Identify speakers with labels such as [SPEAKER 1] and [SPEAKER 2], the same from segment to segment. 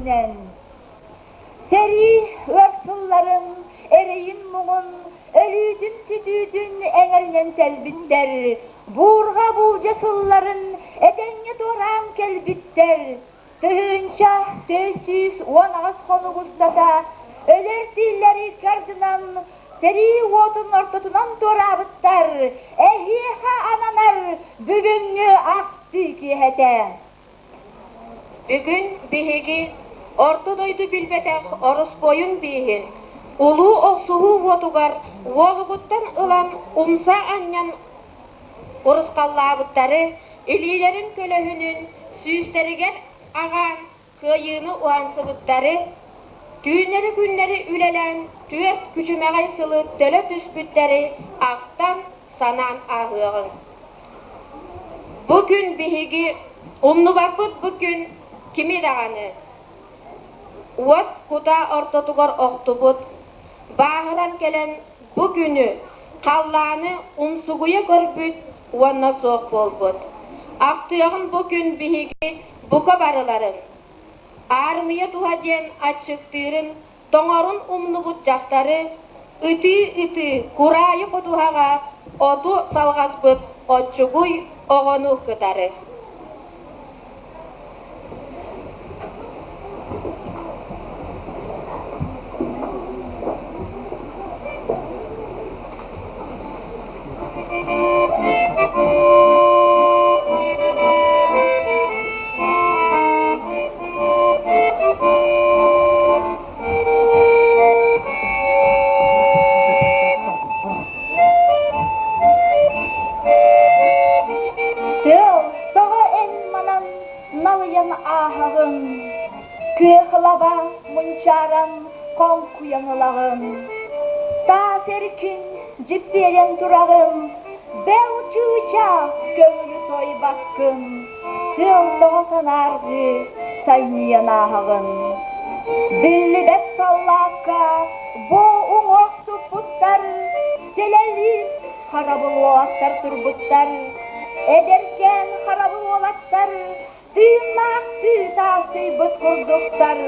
[SPEAKER 1] күнүнэн! Сэрии ыар сылларын эрэйин-муҥун, өлүүтүн-сүтүүтүн эҥэринэн сэлбиттэр, буурҕа-буулдьа сылларын этэҥҥэ туораан кэлбиттэр, 1418 хонук устата өлөр тииллэри ыккардынан сэрии уотун ортотунан туораабыттар, эһиэхэ ананар бүгүҥҥү ахтыы киэһэтэ.
[SPEAKER 2] Бүгүн биһиги Орто дойду билбэтэх ороспуойун бииһин улуу охсуһуу уотугар уолугуттан ылан умса анньан урусхаллаабыттары илиилэрин көлөһүнүн сүүстэригэр аҕаан кыайыыны уһансыбыттары, түүннэри-күннэри үлэлээн түөрт күчүмэҕэй сылы төлө түспүттэри ахтан, санаан ааһыаҕыҥ. Бу күн биһиги умнубаппыт бу күн кими даҕаны уот кутаа ортотугар охтубут, бааһыран кэлэн бу күнү, халлааны умсугуйа көрбүт уонна суох буолбут. Ахтыаҕын бу күн биһиги бука барыларын. Аармыйа туһа диэн аччыктыырын, тоҥорун умнубут дьахтары, ытыы-ытыы кураайы ходуһаҕа оту салҕаспыт оччугуй оҕону кытары.
[SPEAKER 1] Тыал тоҕо эн манан налыйан ааһаҕын, күөх лаба мунчааран хоҥкуйан ылаҕын, таас эркин дьиппиэрэн тураҕын, бэл чыычаах көҥүлү сойбаккын, тыал тоҕо санааргыы сайньыйан ааһаҕын. Биллибэт саллаакка бу уҥуох туппуттар, сэлэлиир харабыл уолаттар турбуттар, эдэркээн харабыл уолаттар тыыннаах тыытаахтыйбыт курдуктар,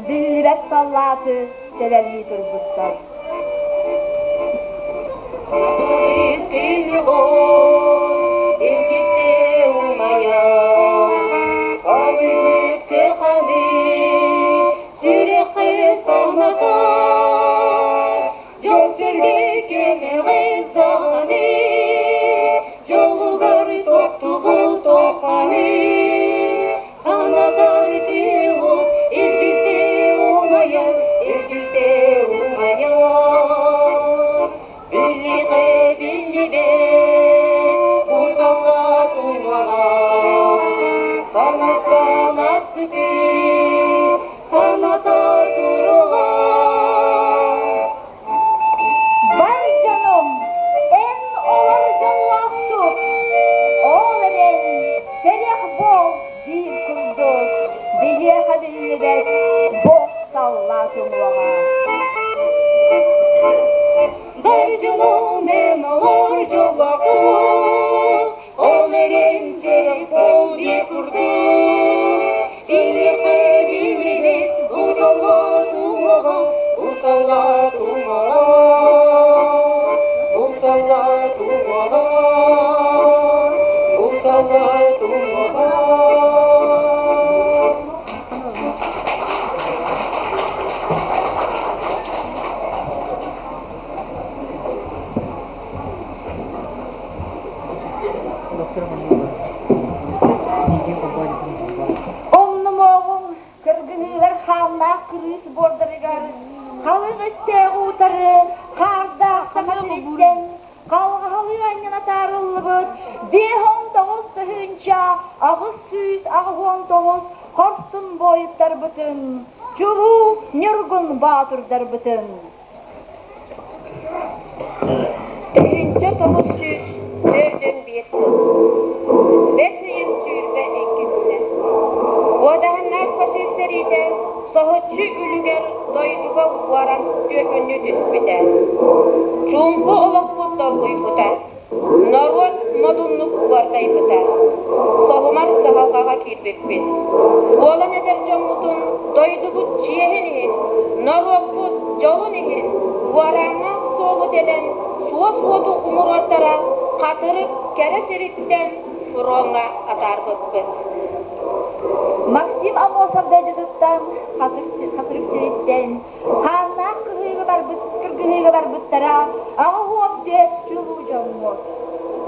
[SPEAKER 1] биллибэт саллааты сэлэлии турбуттар.
[SPEAKER 2] Дьолугар тохтубут охханы санатар тыал илгистэ умайар, илгистэ умайар. Биллиҕэ биллибэт бу саллаат уҥуоҕа, санаттан астыгы санатар туруга.
[SPEAKER 1] Бар дьонум, эн олор дьоллоохтук, ол эрэн сэрэх буол диир курдук, биһиэхэ биллибэт бу саллаат уҥуоҕа.
[SPEAKER 2] Бар дьонум, эн олор дьоллоохтук, ол эрэн сэрэх буол диир курдук, биһиэхэ биллибэт бу саллаат уҥуоҕа, бу саллаат уҥуоҕа, бу саллаат уҥуоҕа, бу саллаат уҥуоҕа.
[SPEAKER 1] Умнумуоҕуҥ кыргыһыылар хааннаах кырыыс буордарыгар халыҥ өстөөҕү утары хаардаах саха сириттэн халҕаһалыы анньан атаарыллыбыт 59 889 хорсун буойуттарбытын, чулуу ньургун баатырдарбытын.
[SPEAKER 2] 1945 сыл. Бэс ыйын 22 күнэ. Уодаһыннаах фашист сэриитэ соһуччу үлүгэр дойдуга уоран түөкүннүү түспүтэ. Чуумпу олохпут долгуйбута. Норуот модуннук уордайбыта. Соһумар кыһалҕаҕа киирбиппит. Буолан эдэр дьоммутун дойдубут чиэһин иһин, норуоппут дьолун иһин уорааннаах суолу тэлэн суос уоту умуруортара Хатырык кэрэ сириттэн фроҥҥа атаарбыппыт.
[SPEAKER 1] Максим Аммосов дойдутуттан Хатырык сириттэн хааннаах кыһыыга барбыт кыргыһыыга барбыттара 84 чулуу дьоммут.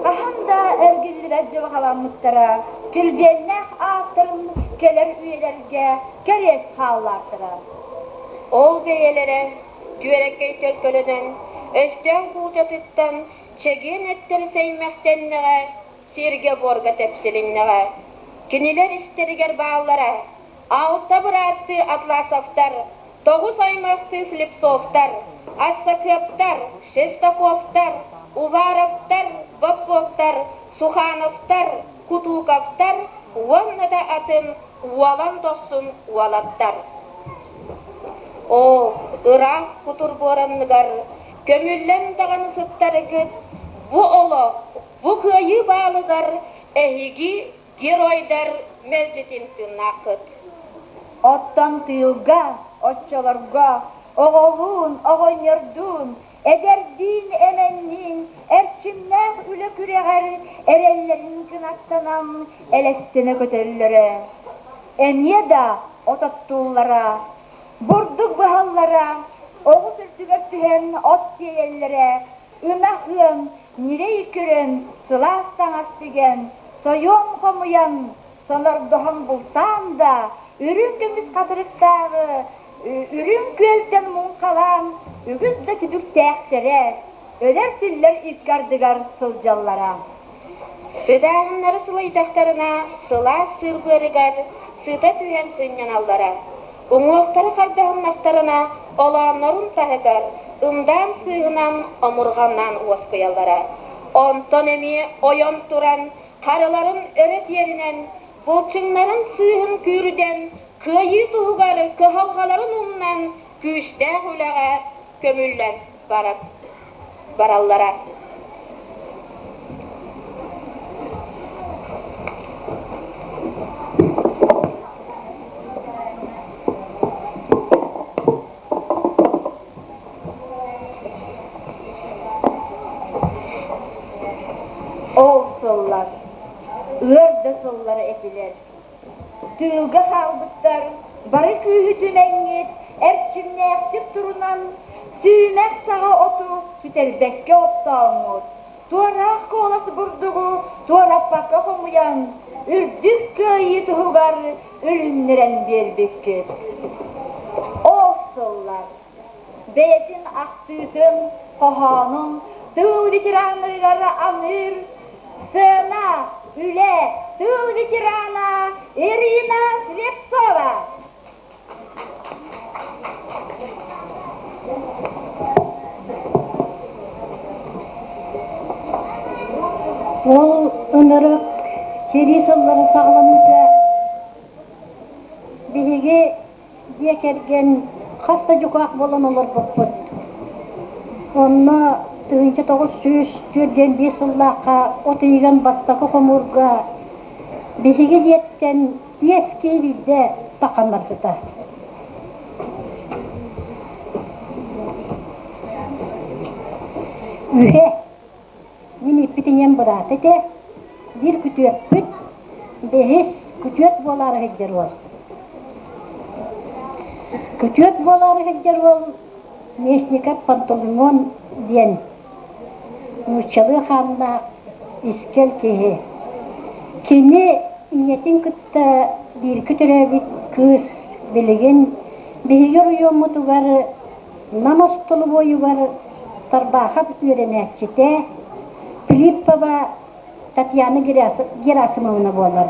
[SPEAKER 1] Хаһан да эргиллибэт дьылҕаламмыттара, килбиэннээх ааттарын кэлэр үйэлэргэ кэриэс хааллаахтара.
[SPEAKER 2] Ол бэйэлэрэ түөрэккэй төлкөлөнөн, өстөөх буулдьатыттан чэгиэн эттэрэ сэймэхтэннэҕэ, сиргэ-буорга тэпсилиннэҕэ. Кинилэр истэригэр бааллара алта бырааттыы Атласовтар, тоҕус аймахтыы Слепцовтар, Ассакыаптар, Шестаковтар, Уваровтар, Боппоктар, Сухановтар, Кутуковтар уонна да атын уолан дохсун уолаттар. Оо, ыраах кутур буоранныгар көмүллэн даҕаны сыттаргыт, бу олох, бу кыайыы баалыгар эһиги геройдар мэлдьитин тыыннааххыт.
[SPEAKER 1] Оттон тыылга, оччолорго оҕолуун, оҕонньордуун, эдэрдиин, эмэнниин эрчимнээх үлэ күрэҕэр эрэллэрин кынаттанан элэстэнэ көтөллөрө. Эмиэ да от оттууллара, бурдук быһаллара, оҕус үрдүгэр түһэн от тиэйэллэрэ, ынах ыан, ньирэй көрөн, сылаас таҥас тигэн, сойуом хомуйан, сонордоһон бултаан да, үрүҥ көмүс хатырыктааҕы үрүҥ күөлтэн муҥхалаан үгүс да түбүктээхтэрэ, өлөр-тиллэр икки ардыгар сылдьаллара.
[SPEAKER 2] Сыдааһыннары сылайдахтарына сылаас сыыр быарыгар сыта түһэн сынньаналлара. Уҥуохтара хардаһыннахтарына олооннорун таһыгар ымдаан сыыһынан омурҕаннаан уоскуйаллара. Онтон эмиэ ойон туран харыларын өрө тиэринэн, былчыҥнарын сыыһын күүрдэн, кыайыы туһугар кыһалҕаларын умнан күүстээх үлэҕэ көмүллэн бараллара.
[SPEAKER 1] Ол сыллар ыар да сыллар этилэр. Тыылга хаалбыттар бары күүһү түмэҥҥит, эрчимнээхтик турунан, сүүмэх саҕа оту сүтэрбэккэ оттооҥҥут, туораах куолас бурдугу туораппакка хомуйан, үрдүк кыайыы туһугар үлүннэрэн биэрбиккит. Ол сыллар бэйэтин ахтыытын, хоһоонун тыыл ветераннарыгар аныыр сцена, үлэ, тыыл ветерана Ирина Слепцова.
[SPEAKER 3] Ол ынырык сэрии сылларын саҕаланыыта биһиги Дьиэ кэргэн хас да дьукаах буолан олорбуппут. Онно 1945 сыллаахха от ыйыгар бастакы хомуурга биһиги дьиэттэн биэс киһи биирдэ таххан барбыта. Үһэ Мин ииппит ийэм быраата этэ, биир күтүөппүт, бэһис күтүөт буолаары сылдьар уол. Күтүөт буолаары сылдьар уол Местников Пантелеймон диэн нууччалыы хааннаах искэл киһи. Кини ийэтин кытта бииргэ төрөөбүт кыыс билигин биһиги оройуоммутугар Нам остолобуойугар Тарбаахап үөрэнээччитэ Филиппова Татьяна Герасимовна буолар.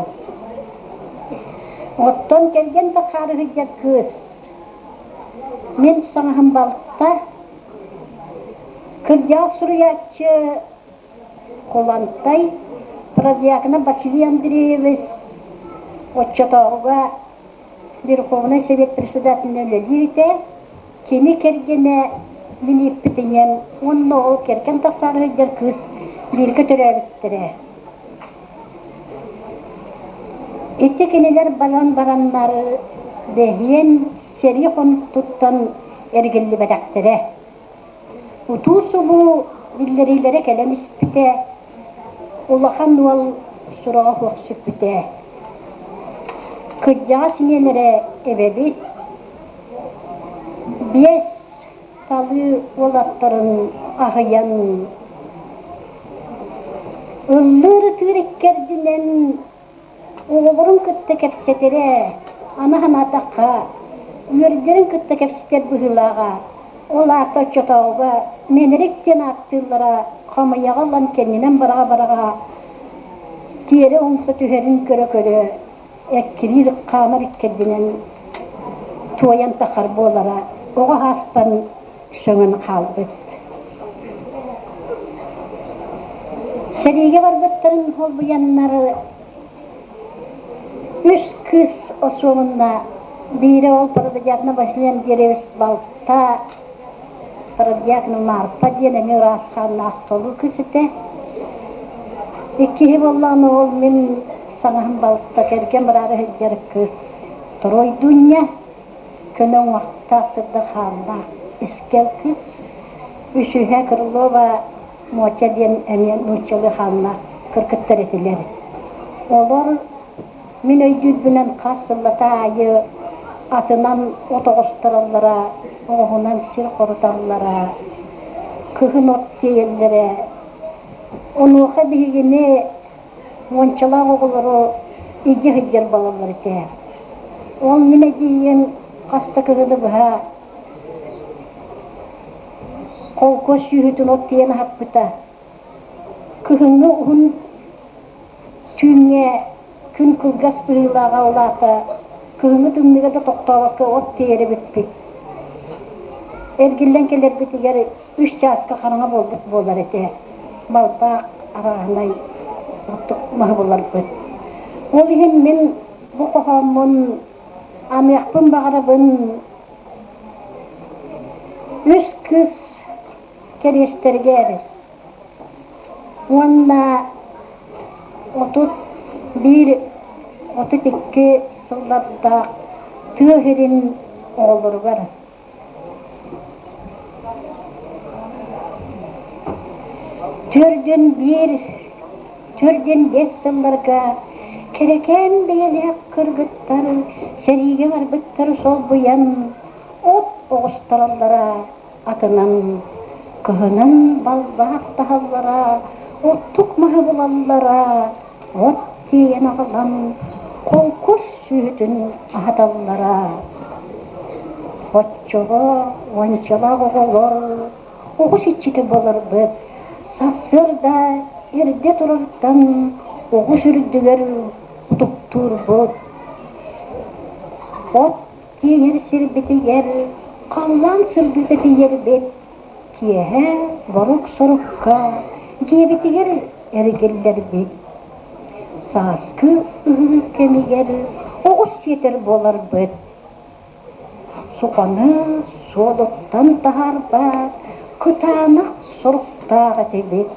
[SPEAKER 3] Оттон кэргэн тахсаары сылдьар кыыс мин саҥаһым балта кырдьаҕас суруйааччы Кулантай Продьяконов Василий Андреевич оччотооҕуга Верховнай Совет председателинэн үлэлиир этэ. Кини кэргэнэ мин ииппитинэн уонна ол кэргэн тахсаары сылдьар кыыс бииргэ төрөөбүттэрэ. Ити кинилэр баран бараннар. Бэһиэн сэрии хонуктуттан эргиллибэтэхтэрэ. Утуу-субуу биллэриилэрэ кэлэн испитэ, улахан уол сураҕа суох сүппүтэ. Кырдьаҕас ийэлэрэ эбэбит биэс талыы уолаттарын аһыйан ыллыыр-ытыыр иккэрдинэн Оҕолорун кытта кэпсэтэрэ, аны санаатахха, үөрдэрин кытта кэпсэтэр быһыылааҕа. Ол аата оччотооҕуга мэнэрик диэн ааттыыллара хамыйаҕа ылан кэннинэн быраҕа-быраҕа тиэрэ умса түһэрин көрө-көрө эккириир хаамар иккэрдинэн туойан тахар буолара. Оҕо сааспан сөҥөн хаалбыт. Сэриигэ барбыттарын холбуйаннар үс кыыс осуомунна биирэ ол Парадьякна Василий Андреевич балта Парадьякна Марфа диэн эмиэ ыраас хааннаах толуу кыыс этэ. Иккиһи буоллаҕына ол мин саҥаһым балта кэргэн бараары сылдьар кыыс Торуой Дуня көнө уҥуохтаах сырдык хааннаах искэл кыыс, үсүһэ Крылова Мотя диэн эмиэ нууччалыы хааннаах кыргыттар этилэр. Олор мин өйдүүрбүнэн хас сыллата аайы атынан от оҕустараллара, оҕуһунан сир хоруталлара, кыһын от тиэйэллэрэ. Онуоха биһигини Уончалаах оҕолору илдьэ сылдьар буолаллар этэ. Ол мин эдьиийим хас да кыһыны быһа холкуос сүөһүтүн от тиэйэн аһаппыта. Кыһыҥҥы уһун түүҥҥэ күн кылгас быһыылааҕа ол аата кыһыҥҥы тымныыга да тохтообокко от тиэйэрэ бүппүт. Эргиллэн кэлэрбитигэр үс чааска хараҥа буолбут буолар этэ. Балбаах арааһынай оттук маһы буларбыт. Ол иһин мин бу хоһооммун аныахпын баҕарабын үс кыыс кэриэстэригэр уонна 31 32 сыллардаах тыа сирин оҕолоругар Төрдүн биир, төрдүн биэс сылларга кэрэкээн бэйэлээх кыргыттар сэриигэ барбыттары солбуйан от оҕустараллара, атынан кыһынын балбаах таһаллара, оттук маһы булаллара, от тиэйэн аҕалан холкуос сүөһүтүн аһаталлара. Оччоҕо уончалаах оҕолор оҕус иччитэ буоларбыт. Сарсыарда эрдэ турартан оҕус үрдүгэр утуктуурбут. От тиэйэр сирбитигэр халлаан сырдыыта тиийэрбит. Киэһэ борук-сорукка дьиэбитигэр эргиллэрбит. Сааскы ыһыы кэмигэр оҕус сиэтэр буоларбыт. Суханы суолуттан таһаарбат кытаанах соруктаах этибит.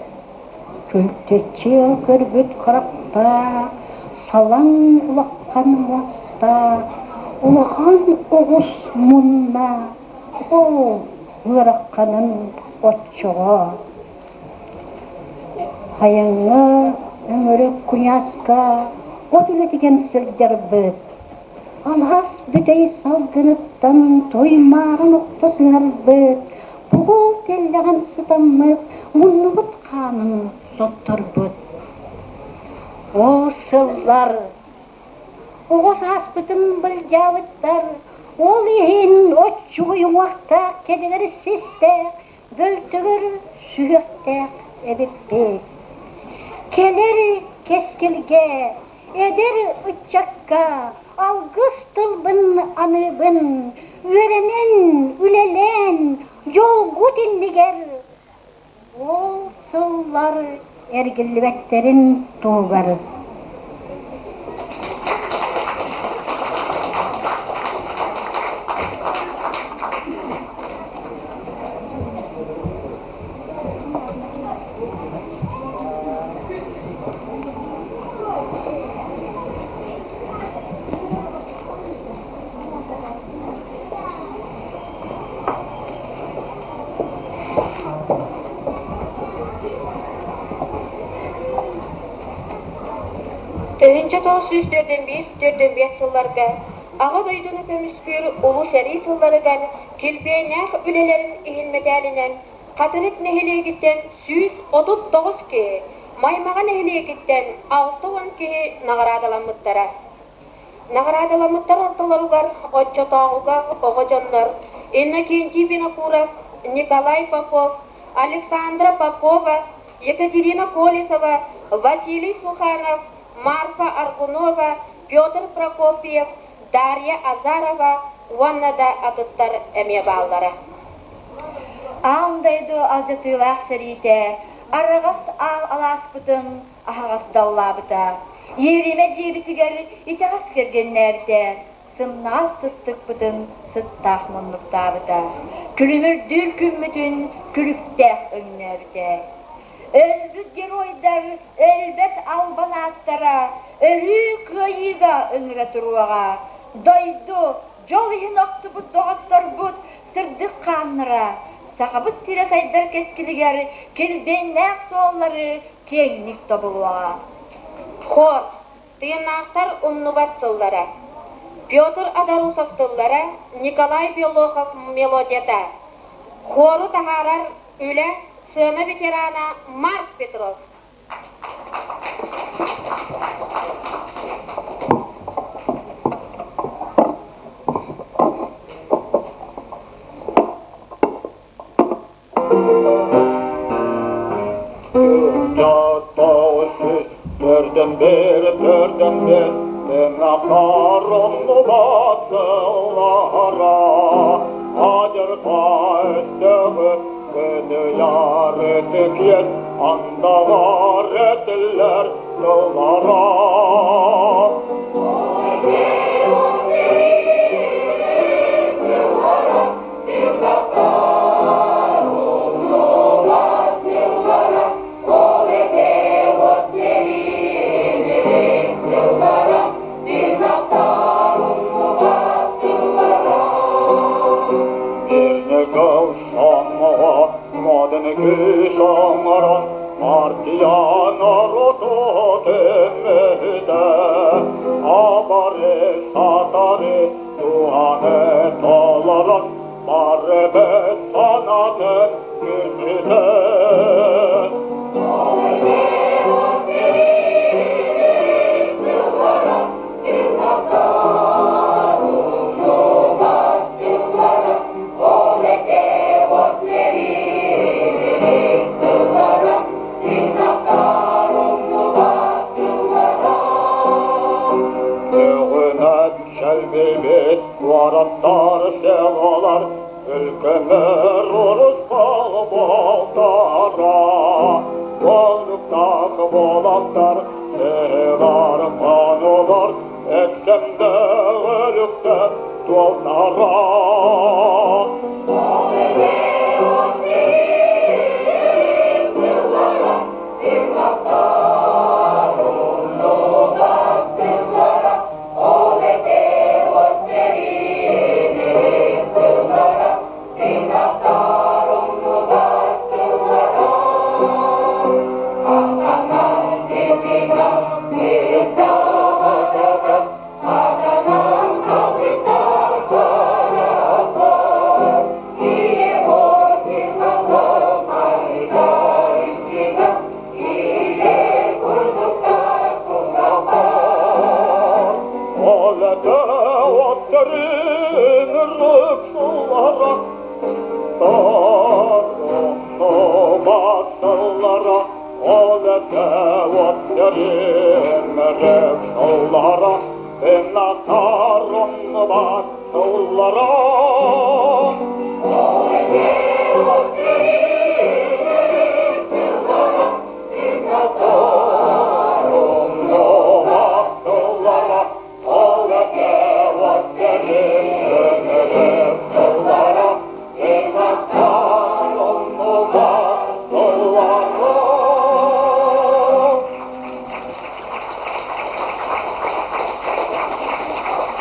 [SPEAKER 3] Күлтүччү көрбүт харахтаах, салаҥ улахан муостаах, улахан оҕус мунна, оо, ыараханын оччоҕо. Хайаҥҥа өҥөрүк куйааска от үлэтигэр сылдьарбыт. Алаас бүтэй салгыныттан туймааран охто сыһарбыт, бугул тэллэҕин сытаммыт, муннубут хаанын сотторбут. Ол сыллар оҕо сааспытын былдьаабыттар, ол иһин оччугуй уҥуохтаах кэдэгэр систээх, бөлтөгөр сүһүөхтээх эбиппит. Кэлэр кэскилгэ Эдэр ыччакка алгыс тылбын аныыбын, үөрэнэн, үлэлээн, дьолгут иннигэр ол сыллар эргиллибэттэрин туһугар.
[SPEAKER 2] 1941-45 сылларга Аҕа дойдуну көмүскүүр Улуу сэрии сылларыгар килбиэннээх үлэлэрин иһин мэтээлинэн Хатырык нэһилиэгиттэн 139 киһи, Маймаҕа нэһилиэгиттэн 60 киһи наҕараадаламмыттара. Наҕараадаламмыттар ортолоругар оччотооҕуга оҕо дьоннор Иннокентий Винокуров, Николай Попов, Александра Попова, Екатерина Колесова, Василий Суханов, Марфа Аргунова, Петр Прокопьев, Дарья Азарова уонна да атыттар эмиэ бааллара.
[SPEAKER 1] Аан дойду алдьатыылаах сэриитэ араҕас аал алааспытын аһаҕас даллаабыта, иэримэ дьиэбитигэр итэҕэс кэргэннээбитэ, сымнаҕас сыттыкпытын сыттаах муннуктаабыта, күлүмүрдүүр күммүтүн күлүктээх өҥнөөбүтэ. Өлбүт геройдар өлбөт албан ааттара өрүү кыайыыга ыҥыра туруоҕа. Дойду, дьол иһин охтубут доҕотторбут сырдык хааннара Сахабыт сирэ сайдар кэскилигэр килбиэннээх суоллары киэҥник тобулуоҕа.
[SPEAKER 2] Хор, тыыннаахтар умнубат сыллара. Петр Адарусов тыллара, Николай Белохов мелодията. Хуору таһаарар үлэ сыана ветерана Марк Петров.
[SPEAKER 4] Төрдөн бери, төрдөн бес, Тыҥаптарымны басылара, Адьырҕа өстөөҕү кыныйар ытык иэс, Андаҕар этиллэр тыллара. Абары-сатары туһаны толорон Барыбыт санаатын күүрпүтэ. Өҕүнэн чэлбийбит куораттар, селолар Өлкөмөр урусхал буолтара, Боллуктаах буолаттар, сыһыылар, хонуулар, Эксэмдэ өлүктэ туолтара.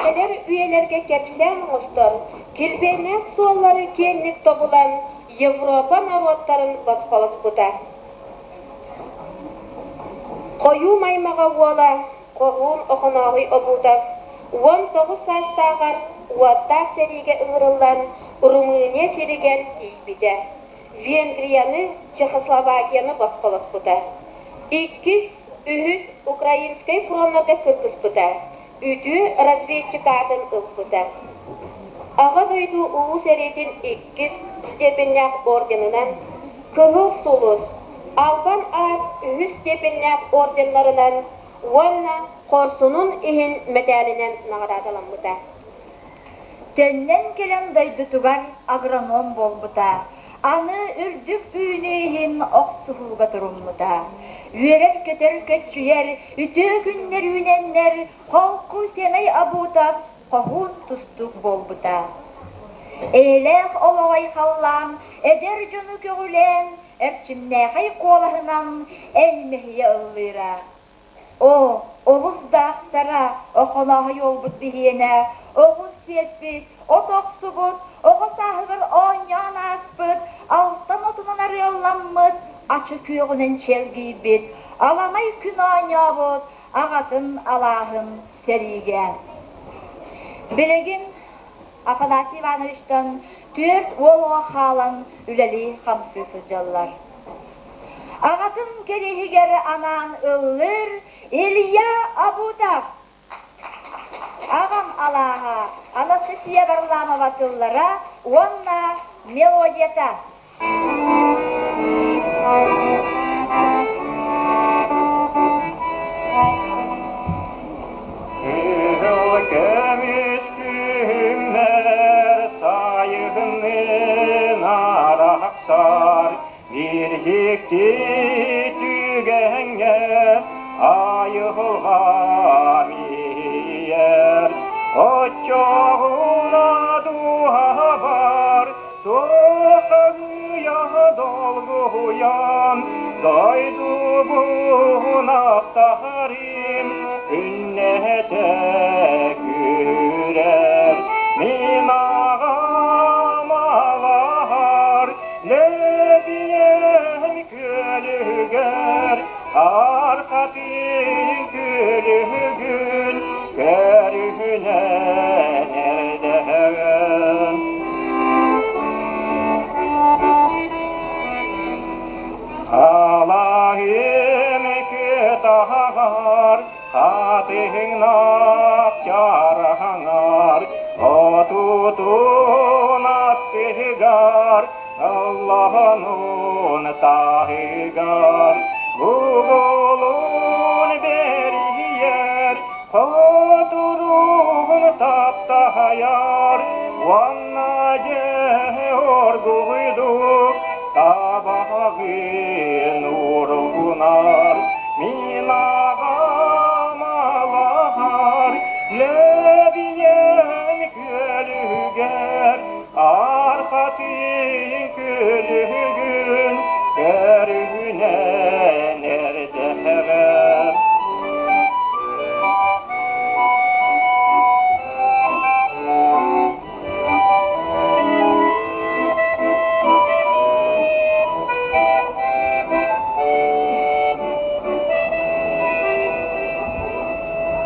[SPEAKER 2] Эдэр үйэлэргэ кэпсээн оҥостон, килбиэннээх суоллары киэҥник тобулан, Европа норуоттарын босхолоспута. Хойуу Маймаҕа уола. Хоһуун Охонооһуй Обутов 19 саастааҕар уоттаах сэриигэ ыҥырыллан Румыния сиригэр тиийбитэ. Венгрияны, Чехословакияны босхолоспута. Иккис, үһүс Украинскай фроннарга кыргыспыта, үтүө разведчик аатын ылбыта. Аҕа дойду Улуу сэриитин иккис степеннээх орденынан, Кыһыл Сулус, Албан аат үһүс степеннээх орденнарынан уонна Хорсунун иһин мэтээлинэн наҕараадаламмыта.
[SPEAKER 1] Төннөн кэлэн дойдутугар агроном буолбута, аны үрдүк үүнүү иһин охсуһууга туруммута. Үөрэр-көтөр көччүйэр үтүө күннэр үүнэннэр холку сэмэй Абутов хоһуун тустуук буолбута. Эйэлээх олоҕой халлаан эдэр дьону көҕүлээн, эрчимнээхэй куолаһынан эн мэһийэ ыллыыра. Оо, олус да ахтара, Охонооһой уолбут биһиэнэ, оҕус сиэппит, от охсубут, оҕо сааһыгар оонньоон ааспыт, алтан отунан арыалламмыт, ача күөҕүнэн чэлгийбит, аламай күн оонньообут аҕатын алааһын сэриигэ. Билигин Афанасий Ивановичтан түөрт уол оҕо хаалан үлэлии-хамсыы сылдьаллар. Аҕатын кэриэһигэр анаан ыллыыр Илья Абутов. Аҕам алааһа Анастасия Варламова тыллара уонна мелодията.
[SPEAKER 5] Кыһыл көмүс күһүммэр сайыһыннын арахсар Биирдикти түгэҥҥэ айылҕам иһийэр, оччоҕуна дууһабар туохханыйа долгуйан, дойдубун ахтарым күннэтэ күүрэр. Мин аҕам алаһар Лэбийэм күөлүгэр архатын күлүгүн көрүһүнэн эрдэҕин. Алаһым күтаҕар хатыһыҥнаах чараҥар отутун аттыгар Аллаһын таһыгар бугулун бэрийэр, хотуругун таптаһайар, уонна дьэ оргуйдук табаҕын уругунар, мин аҕам алаһар, лэбийэн күөлүгэр Архатын күлүгүн көрүнэн эрдэҕэр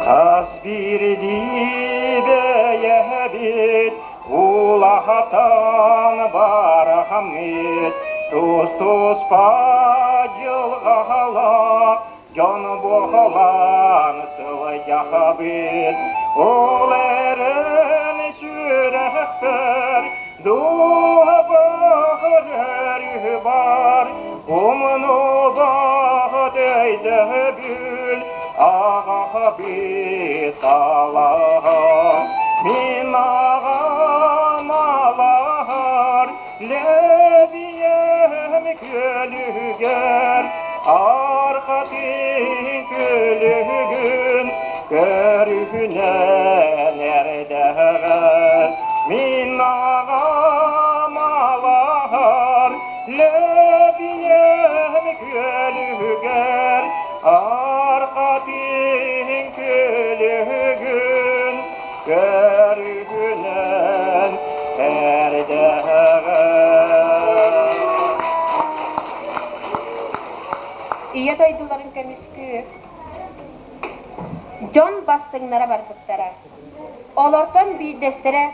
[SPEAKER 5] Хас биирдии бэйэбит Улахатан барахаммыт, тус-туспа дьылҕалаах дьон буолан сылдьахабыт. Ол эрэн сүрэхпэр дууһабар өрүһү бар, умнубат өйдөбүл аҕабыт алаһа. Мин аҕам алаһар Лэбийэм күөлүгэр арҕатын күлүгүн көрүгүнэн эрдэҕэр мин аҕам алаһар Лэбийэм күөлүгэр арҕатын күлүгүн көрүгүнэн эрдэҕэр.
[SPEAKER 2] Ийэ дойдуларын көмүскүүр. бастыҥнара барбыттара. Олортон биирдэстэрэ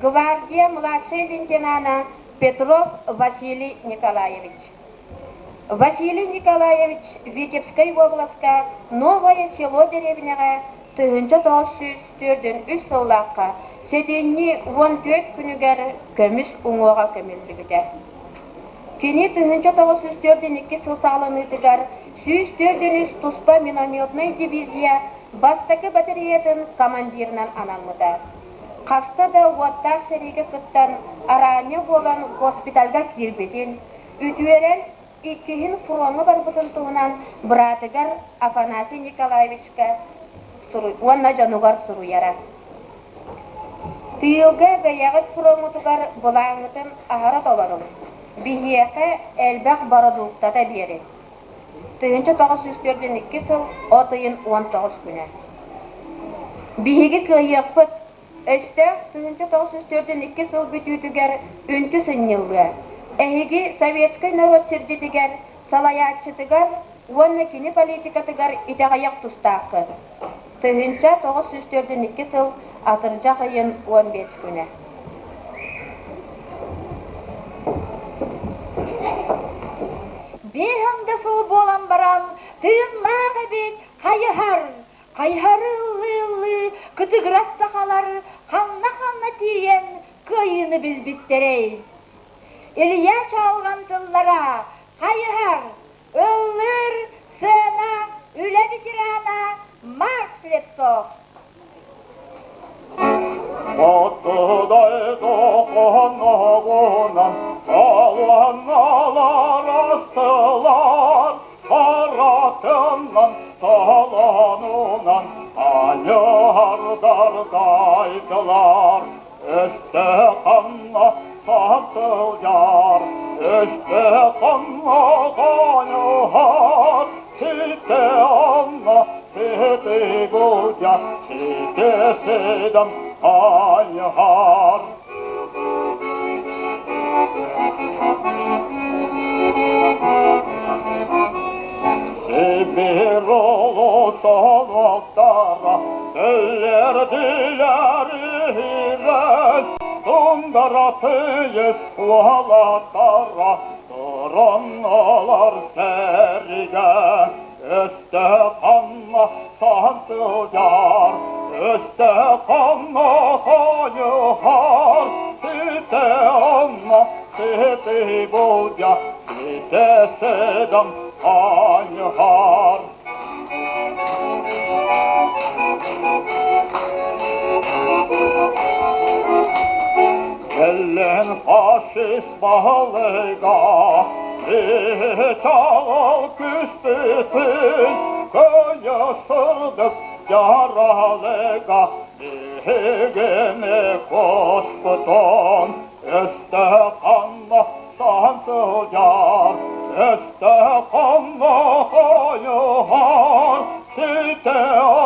[SPEAKER 2] гвардия младшай лейтенана Петров Василий Николаевич. Василий Николаевич Витебскай уобаласка Новое Село дэриэбинэҕэ 1943 сыллаахха сэтинньи 14 күнүгэр көмүс уҥуоҕа көмүллүбүтэ. Кини 1942 сыл саҕаланыытыгар 104 туспа минометнай дивизия бастакы батареятын командирынан анаммыта. Хаста да уоттаах сэриигэ кыттан, араанньа буолан госпитальга киирбитин, үтүөрэн иккиһин фроҥҥа барбытын туһунан быраатыгар Афанасий Николаевичка уонна дьонугар суруйара. Тыылга бэйэҕит фроҥҥутугар былааҥҥытын аһара толоруҥ, биһиэхэ элбэх бородууктата биэриҥ. 1942 сыл от ыйын 19 күнэ. Биһиги кыайыахпыт, Өстөөх 1942 сыл бүтүүтүгэр үнтү сынньыллыа. Эһиги советскай норуот сирдьитигэр, салайааччытыгар уонна кини политикатыгар итэҕэйэх тустааххыт. 1942 сыл атырдьах ыйын 15 күнэ.
[SPEAKER 1] Биэһэн да сыл буолан баран тыыннаах эбит хайыһар Хайыһары ыллыы-ыллыы кытыгырас сахалар ханна-ханна тиийэн кыайыыны билбиттэрэй? Илья Чаалҕан тыллара «Хайыһар, ыллыыр, сыана, үлэ ветерана Марк Слепцов».
[SPEAKER 4] Оттудай дохоноҕунан аланалар астылар, Аратынан таланынан айардар дайдылар, Өстө ханна сатылар, өстө ханна каныһар, Сите анна сити будя, сите седам айхар. Сибир улусолуктара сэллэрдилэр иһирэн, Тундара тыйыс уолаттара туруналар сэригэ. Өстө ханна сантылдьар, өстө ханна хайыһар, сите онно сити булдьа, сите седам аньыһар. Кэллэн фашист баһылыга Чаҕыл күспүтүн көнө сырдык дьаралыга биһигини куоспутун өстө ханна саһан сылдьар, өстө ханна хайыһар, ситэ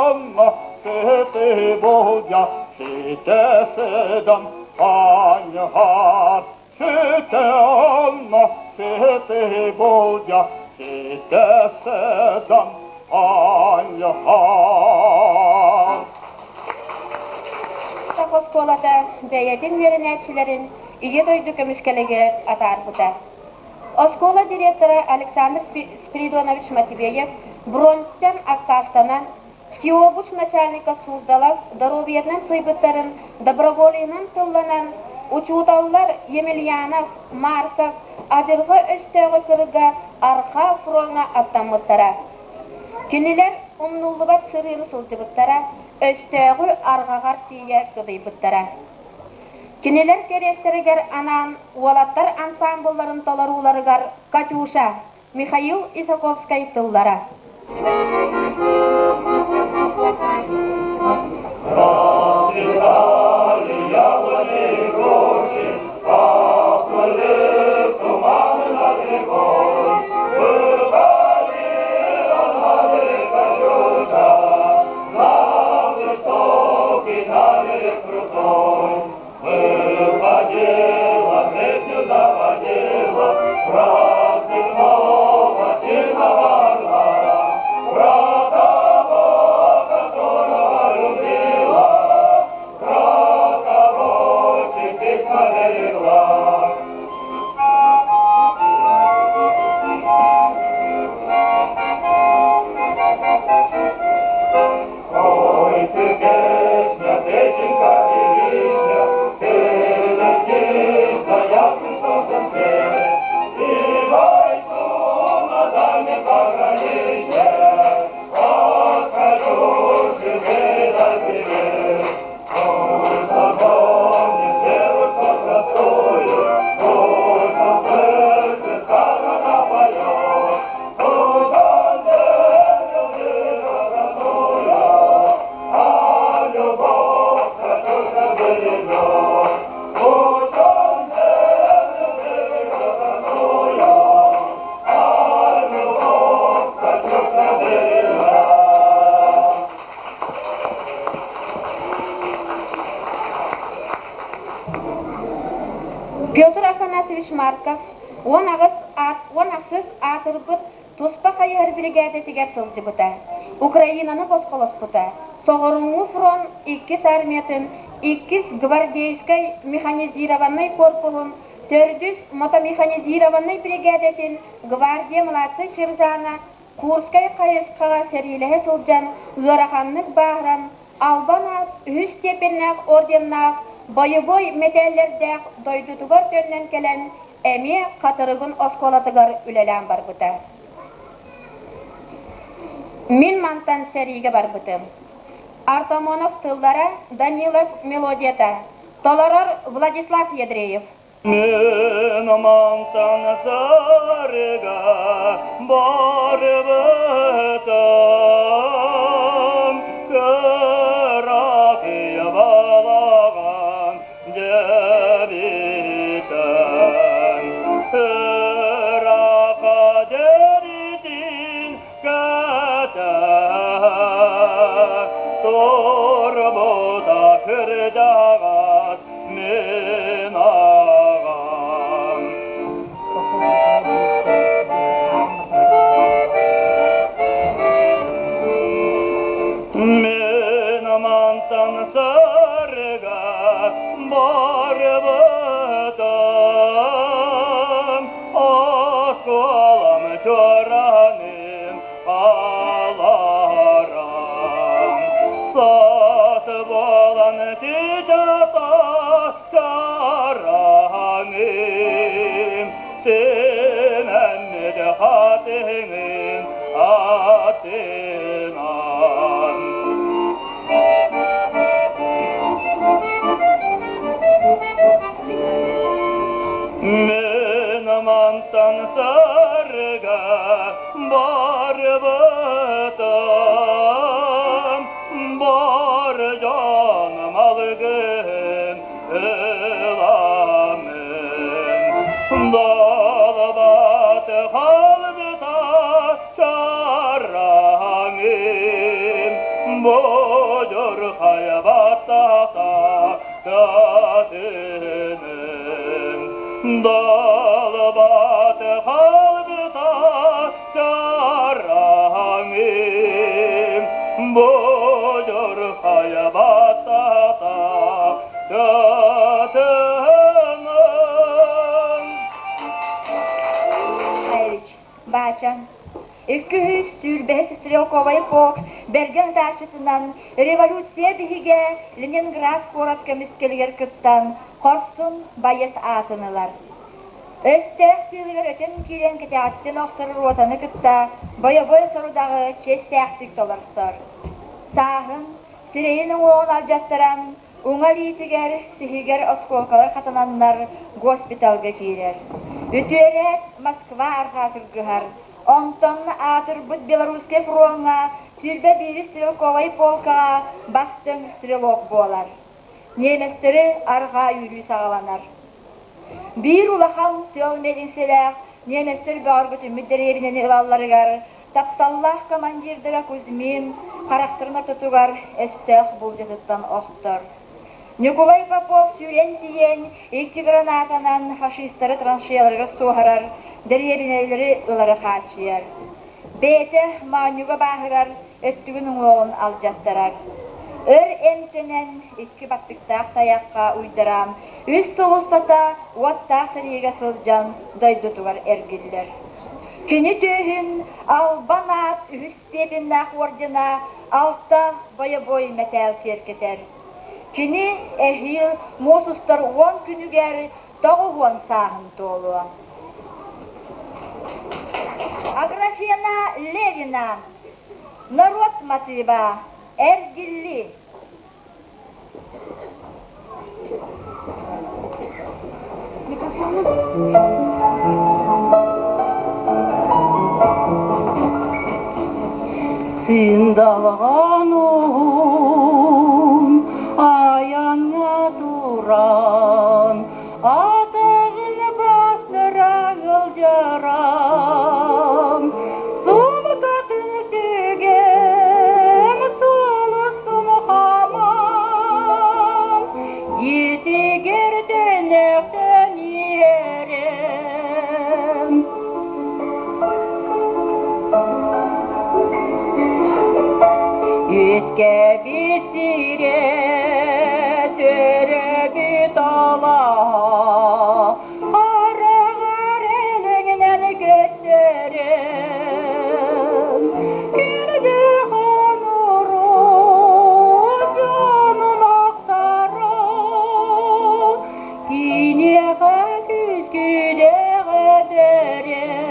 [SPEAKER 4] онно сити булдьа, ситэ сыдам аньыһар. Сите онно сити булдьа, сите сыдам аньыһар.
[SPEAKER 2] Оскуолата бэйэтин үөрэнээччилэрин Ийэ дойду көмүскэлигэр атаарбыта. Оскуола директора Александр Спиридонович Матвеев броньтан аккаастанан, Всеобуч начальника Суздалов доруобуйатынан сыыйбыттарын доброволиһынан тылланан, учууталлар Емельянов, Марков адьырҕа өстөөҕү кырга Арҕаа фроҥҥа аттаммыттара. Кинилэр умнуллубат сырыыны сылдьыбыттара, өстөөҕү арҕаҕар тиийэ кыдыйбыттара. Кинилэр кэриэстэригэр анаан уолаттар ансаамбылларын толорууларыгар «Катюша» Михаил Исаковскай тыллара.
[SPEAKER 4] Расцветали яблони и груши, поплыли туманы над рекой. Выходила на берег Катюша, на высокий, на берег крутой. Выходила, песню заводила, праздник нового сильного орла. берегла. Ой, ты песня, песенка и вишня, ты летишь за ясным солнцем вслед, и бойцу на дальнем пограничье от Катюши передай привет. Пусть он помнит девушку простую, пусть он слышит, как она поет, пусть он землю берет родную, а любовь Катюша бережет. Пусть он землю берет родную, а любовь Катюша бережет.
[SPEAKER 2] Петр Афанасьевич Марков 18 аат 18 аатырбыт туспа хайыһар биригээдэтигэр сылдьыбыта. Украинаны босхолоспута. Соҕурууҥҥу фронт иккис армиятын иккис гвардейскай механизированнай корпуһун төрдүс мотомеханизированнай биригээдэтин гвардия младшай сержана Курскай хайысхаҕа сэриилэһэ сылдьан ыараханнык бааһыран Албан аат үһүс степеннээх орденнаах бойобуой мэтээллэрдээх дойдутугар төннөн кэлэн эмиэ Хатырыгын оскуолатыгар үлэлээн барбыта. Мин мантан сэриигэ барбытым. Артамонов тыллара, Данилов мелодията. Толорор Владислав Ядреев.
[SPEAKER 4] Мин мантан сарыга барбытым, кыракый балаҕан дьэбитэн. Ыраха дэритин кэтэ, турбута кырдьаҕас мин аҕам. Мин мантан сарга барбытым, оскуолам чуораным алаарам. Саас буолан титата чараҥым, симэммит хатыҥым атынан. Мин мантан сарга барбытым, бар дьоном алгыһын ыламмын. Далбат халбыта чараҥым, бодьурхай баттата катыным. Далбат халбыта чараҥым, бодьурхай баттата катыным.
[SPEAKER 1] Михайлович, Баачан, 225 стрелковай полк бэргэн ытааччытынан революция биһигэ Ленинград куорат көмүскэлигэр кыттан хорсун байыас аатын ылар. Өстөөх тыылыгар өтөн киирэн кэтэҕиттэн охсор ротаны кытта бойобуой сорудаҕы чиэстээхтик толорсор. Сааһын, сирэйин уҥуоҕун алдьаттаран, Уҥа илиитигэр, сиһигэр оскуолкалар хатананнар госпиталга киирэр. Үтүөрээт Москва арҕаа кыргыһар. Онтон аатырбыт Белорусскай фроҥҥа 21 стрелковай полкаҕа бастыҥ стрелок буолар. Немецтэри арҕаа үүрүү саҕаланар. Биир улахан тыал миэлиҥсэлээх немецтэр бөҕөргөтүммүт дэриэбинэни ылалларыгар тапталлаах командирдара Кузьмин харахтарын ортотугар өстөөх булдьатыттан охтор. Ньукулай Попов сүүрэн тиийэн икки гранатанан фашистары траншеяларыгар суоһарар, дэриэбинэлэри ылары хааччыйар. Бэйэтэ моонньуга бааһырар, өттүгүн уҥуоҕун алдьаттарар. Өр эмтэнэн икки баттыктаах тайахха уйдаран, үс сыл устата уоттаах сэриигэ сылдьан дойдутугар эргиллэр. Кини түөһүн Албан аат үһүс степеннээх ордена алта бойобуой мэтээл киэркэтэр. Кини эһиил муус устар уон күнүгэр 90 сааһын туолуо. Аграфена Левина Норуот матыыба Эргиллии
[SPEAKER 3] Сындалҕан уһун айаҥҥа туран атаҕын бастыра ыалдьарам Сумкатын сүгэм сулустун хаман Дьиэтигэр төнөхтөн иһэрем Үөскэбит сирэ төрөбүт алаһа Хараҕар элэҥнэн көстөрөм Күндү хонору дьонун ахтара Киниэхэ күскүлээх этэрем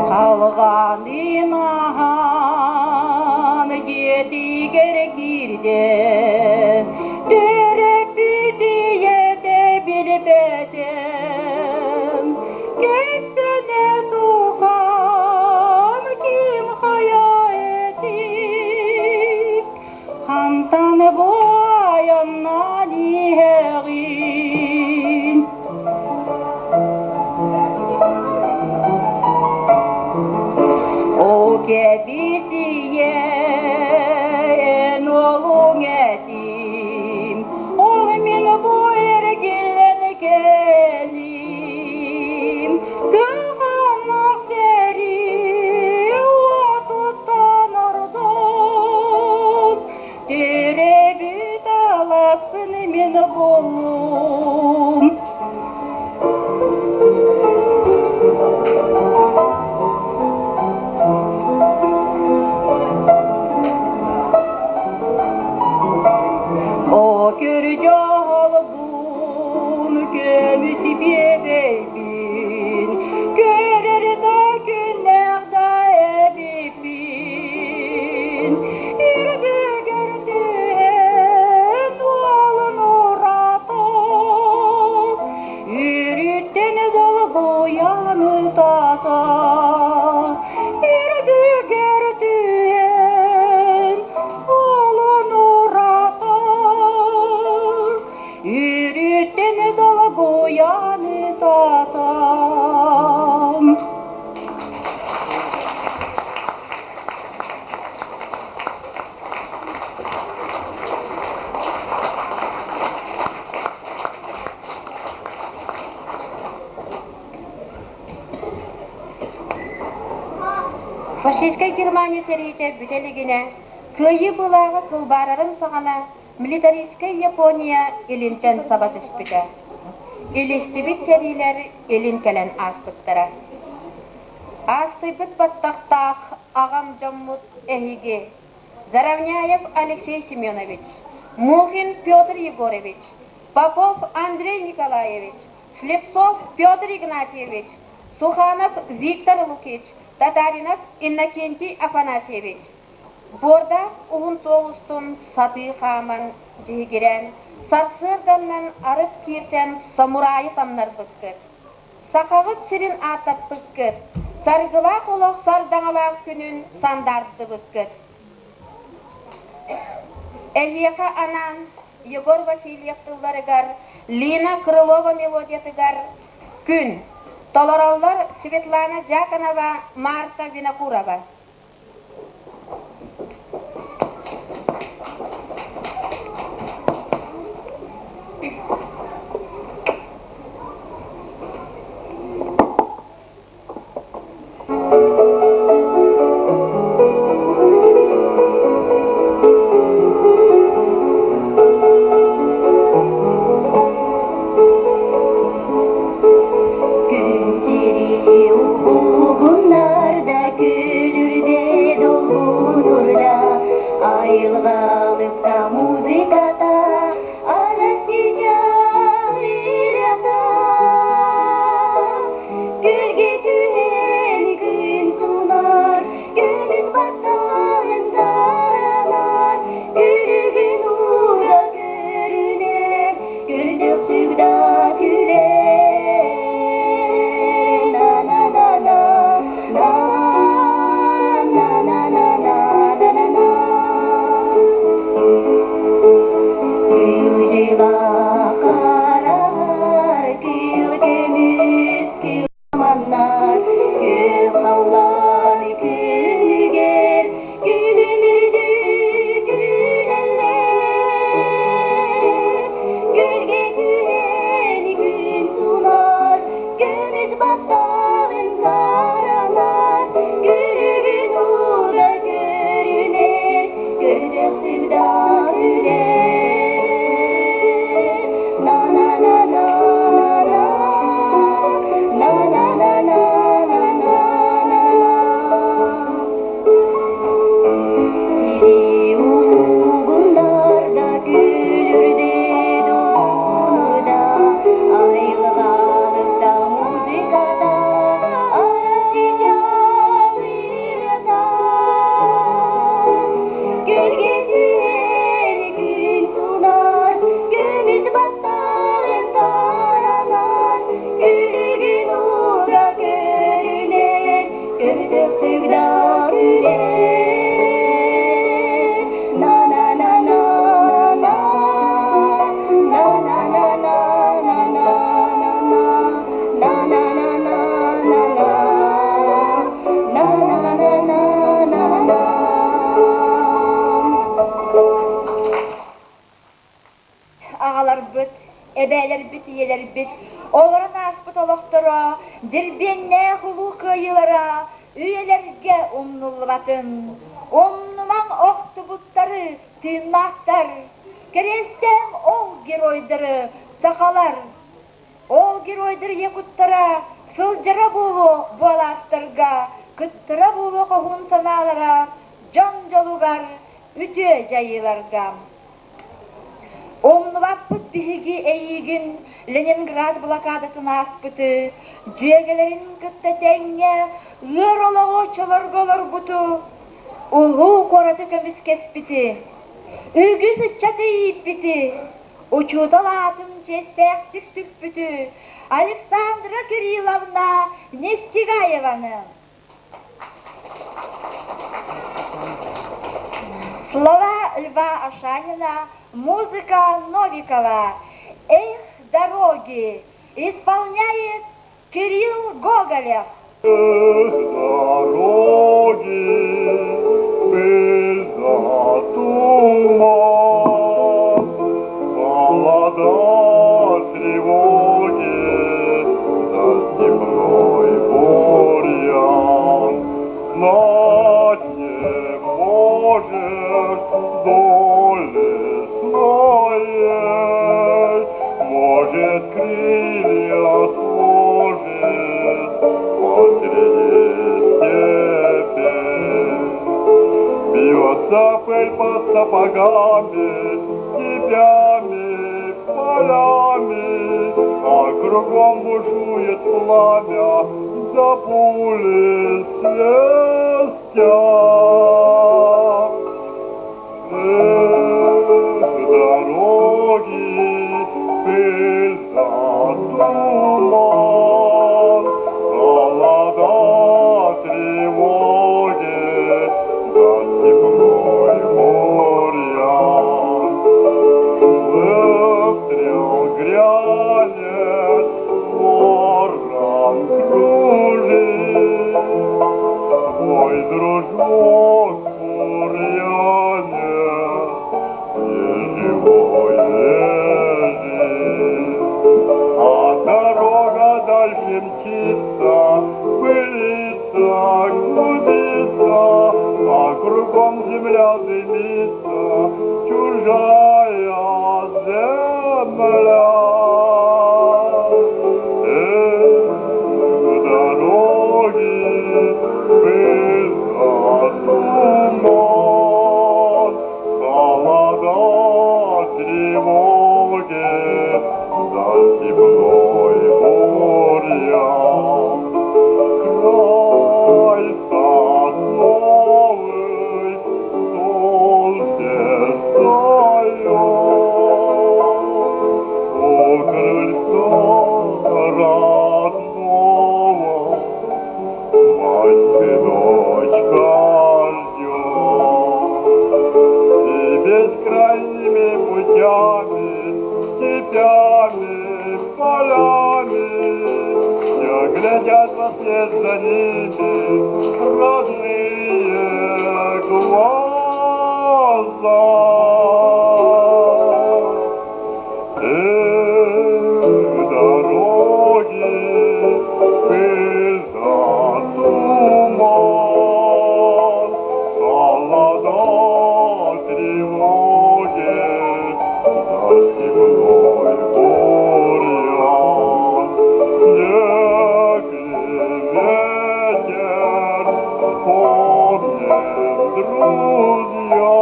[SPEAKER 3] Халҕанын аһан дьиэтигэр киирдэ, төрөппүт ийэтэ билбэтэ. Кэпсэнэ тухан ким хайа этик, хантан бу айаннан иһэҕин? Ол кэбисийэ эн уолуҥ этим, ол мин бу эргиллэн кэлим. Кыһаммах сэрии уотуттан ордук, Төрөөбүт алааспын мин буллум. О көрдьолбун көмүс биэбэйбин, көрөр да күннээх да эбиппин. Үрдүгэр түһэн уолун уратан, Үрүттэн долгуйан ытата, Үрдүгэр түһэн уолун уратан, Үрүттэн долгуйан ытата.
[SPEAKER 2] Фашистскай Германия сэриитэ бүтэ илигинэ, Кыайыы былааҕа кылбаарарын саҕана милитаристскай Япония илинтэн саба түспүтэ. Илистибит сэриилэр илин кэлэн ааспыттара. Аастыйбыт баттахтаах аҕам дьоммут эһиги Заровняев Алексей Семенович, Мухин Петр Егорович, Попов Андрей Николаевич, Слепцов Петр Игнатьевич, Суханов Виктор Лукич, Татаринов Иннокентий Афанасьевич. Буордаах уһун суол устун сатыы хааман дьиһигирээн, сарсыарданнан арыт киирсэн самурайы самнарбыккыт. Сахаҕыт сирин ааттаппыккыт, саргылаах олох сардаҥалаах күнүн сандаардыбыккыт. Эһиэхэ анаан Егор Васильев тылларыгар, Лина Крылова мелодиятыгар «Күн» толороллор Светлана Дьяконова, Марта Винокурова.
[SPEAKER 1] эбэлэрбит, ийэлэрбит олорон ааспыт олохторо, дирбиэннээх улуу кыайыылара үйэлэргэ умнуллубатын. Умнумаҥ охтубуттары, тыыннаахтар, кэриэстээх ол геройдары, сахалар. Ол геройдар якуттара сылдьара буолуо буолаастарга, кыттара буолуо хоһуун санаалара дьон дьолугар, үтүө дьайыыларга. Умнубаппыт биһиги эйиигин Ленинград блокадатын ааспыты, дьүөгэлэрин кытта тэҥҥэ ыар олоҕу чолорго олорбуту, улуу куораты көмүскэспити, үгүс ыччаты ииппити, учуутал аатын чиэстээхтик сүкпүтү Александра Кирилловна Нефтегаеваны. Слова Льва Ашанина, музыка Новикова. Эх, дороги! Исполняет Кирилл Гоголев.
[SPEAKER 4] Эх, дороги, пыль да туман, холода, тревоги, да степной бурьян. Знать не можешь доли своей, может, крылья сложит посреди степей. Бьется пыль под сапогами, степями, полями, а кругом бушует пламя, да пули свистят. Эх, дороги, пыль да туман, холода, тревоги, да степной бурьян. Выстрел грянет, ворон кружит, Мой дружок в бурьяне неживой лежит. А дорога дальше мчится, пылится, клубится, а кругом земля дымится, чужая земля. Эх, дороги, пыль да туман, холода, тревоги, за степной бурьян. Край сосновый, солнце встает, у крыльца родного мать сыночка ждет. И бескрайними путями, степями, полями все глядят во след за ними родные глаза. Эх, дороги, пыль да туман, холода, тревоги, за степной бурьян. Снег и ветер, вспомним, друзья,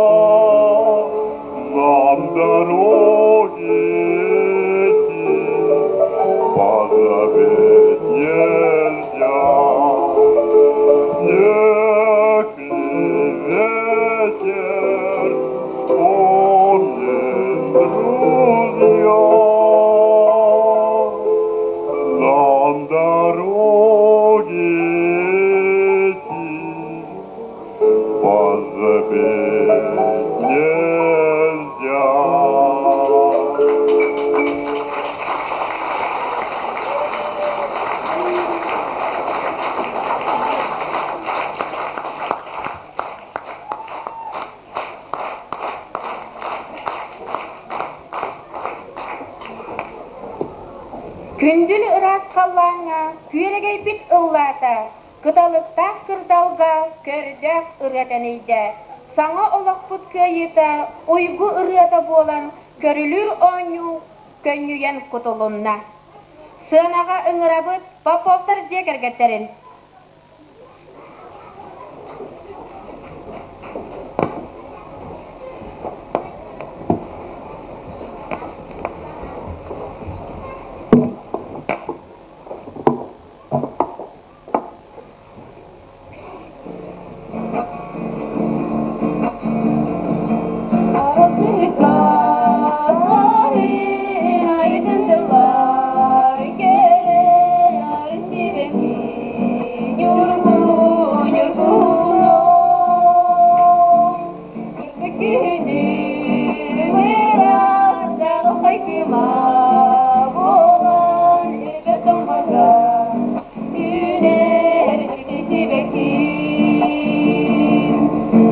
[SPEAKER 4] нам дороги эти позабыть нельзя. Снег и ветер, вспомним, друзья, нам дороги эти позабыть.
[SPEAKER 2] халлааҥҥа күөрэгэйбит ыллаата, кыталыктаах кырдалга көрдөөх ырыа тэнийдэ. Саҥа олохпут кыайыыта уйгу ырыата буолан көрүлүүр оонньуу көнньүйэн кутулунна. Сыанаҕа ыҥырабыт Поповтар дьиэ кэргэттэрин.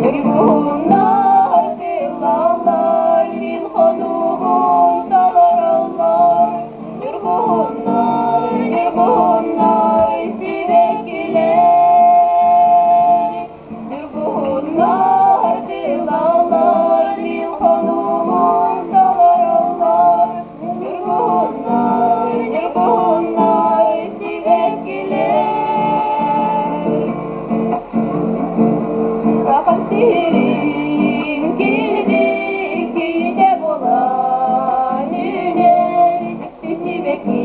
[SPEAKER 1] Ньургуһуннар тыллаллар, мин хонуубун толороллор. Ньургуһуннар, ньургуһуннар сибэккилэр. Ньургуһуннар тыллаллар, мин хонуубун толороллор. Ньургуһуннар, ньургуһуннар сибэккилэр. Сахам сирин килбик киитэ буолан үүнэр дьикти сибэкки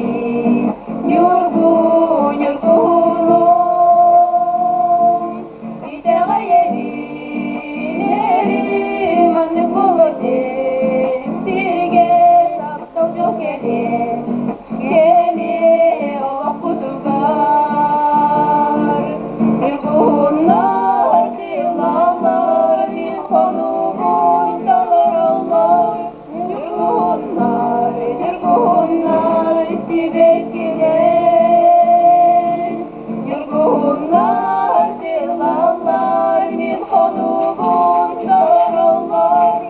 [SPEAKER 1] Ньургу ньургуһунум итэҕэйэбин эрим маннык буолуо диэн сиргэ таптал дьол кэлиэ кэлиэ олохпутугар Ньургуһуннар тыллаллар мин хонуубун толороллор Ньургуһуннар, ньургуһуннар сибэккилэр Ньургуһуннар тыллаллар мин хонуубун толороллор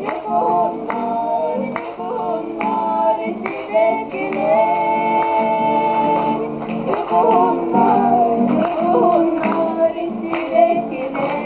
[SPEAKER 1] Ньургуһуннар, ньургуһуннар сибэккилэр Ньургуһуннар, ньургуһуннар сибэккилэр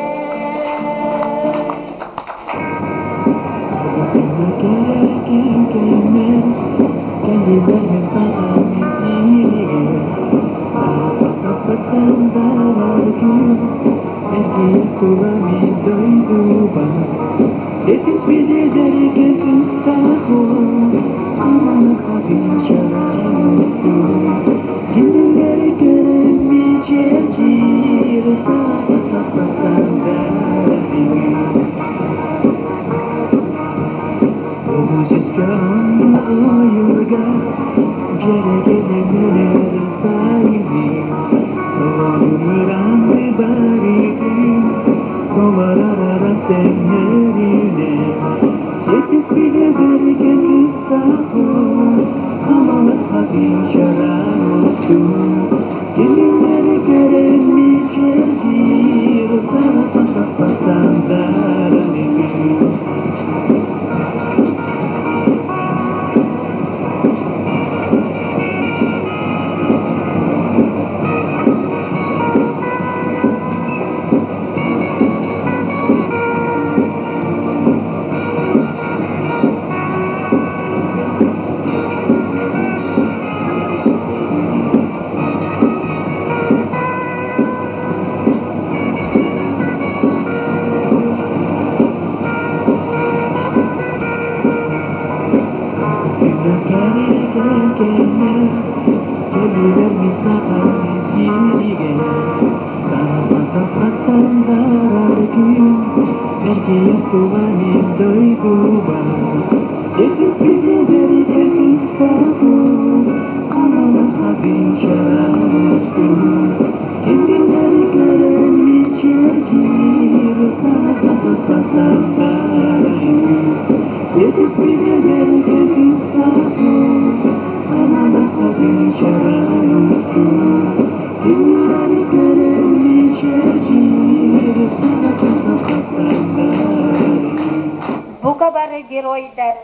[SPEAKER 2] Бука бары геройдар,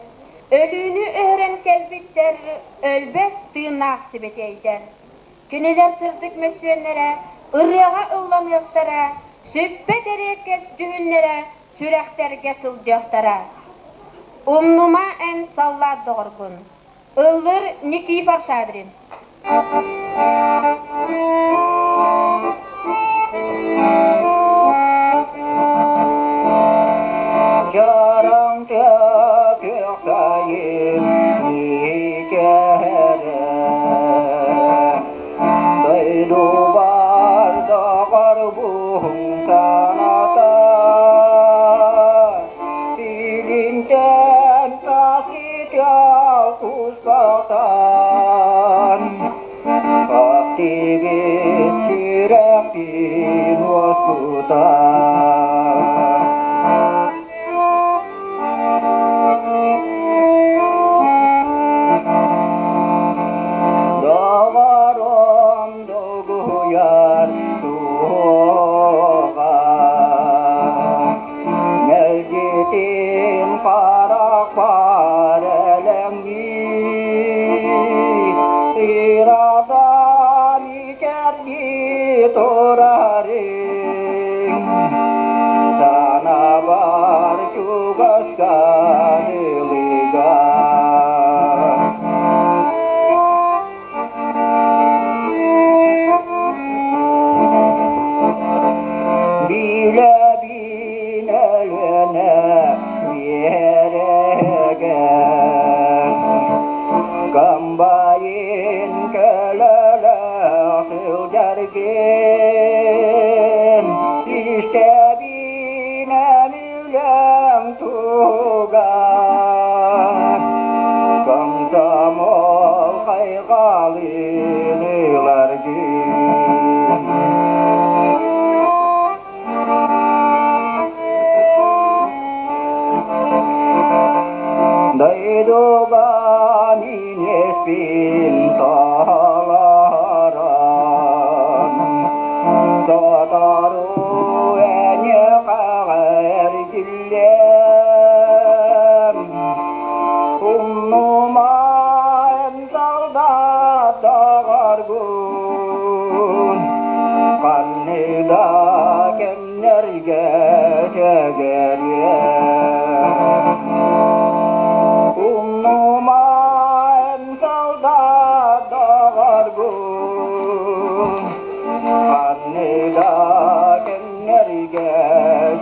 [SPEAKER 2] өлүүнү өһөрөн кэлбиттэр, өлбөт тыыннаах сибэтиэйдэр. Кинилэр сырдык мөссүөннэрэ ырыаҕа ылланыахтара, сүппэт эриэккэс дьүһүннэрэ сүрэхтэргэ сылдьыахтара. Умнума эн саллаат доҕоргун. Ыллыр Никифор Шадрин.
[SPEAKER 5] Чараҥ күөх сайын миикэрэ Дойдубар доҕорбун саната Илинтэн тасытыал куспатан Активит сүрэхпин уоскутан. Доҕорум долгуйар суоҕа, Мэлдьитин харахпар элэҥнии, Ыраатан ичэрдии турарыҥ. Санабар чугаска дылыга. Билэбин Өлүөнэ биэрэгэр Комбайн көлөлөөх сылдьаргын Истэбинэн үлэм тугар Комсомол хайҕалын ыларгын. Дойдуга мин эспин таларан, Сотору эйиэхэ эргиллиэм. Умнумаан солдат доҕоргун, Ханны да кэмнэргэ сэгэриэм. Умнумаан солдат доҕоргун, Ханны да кэмнэргэ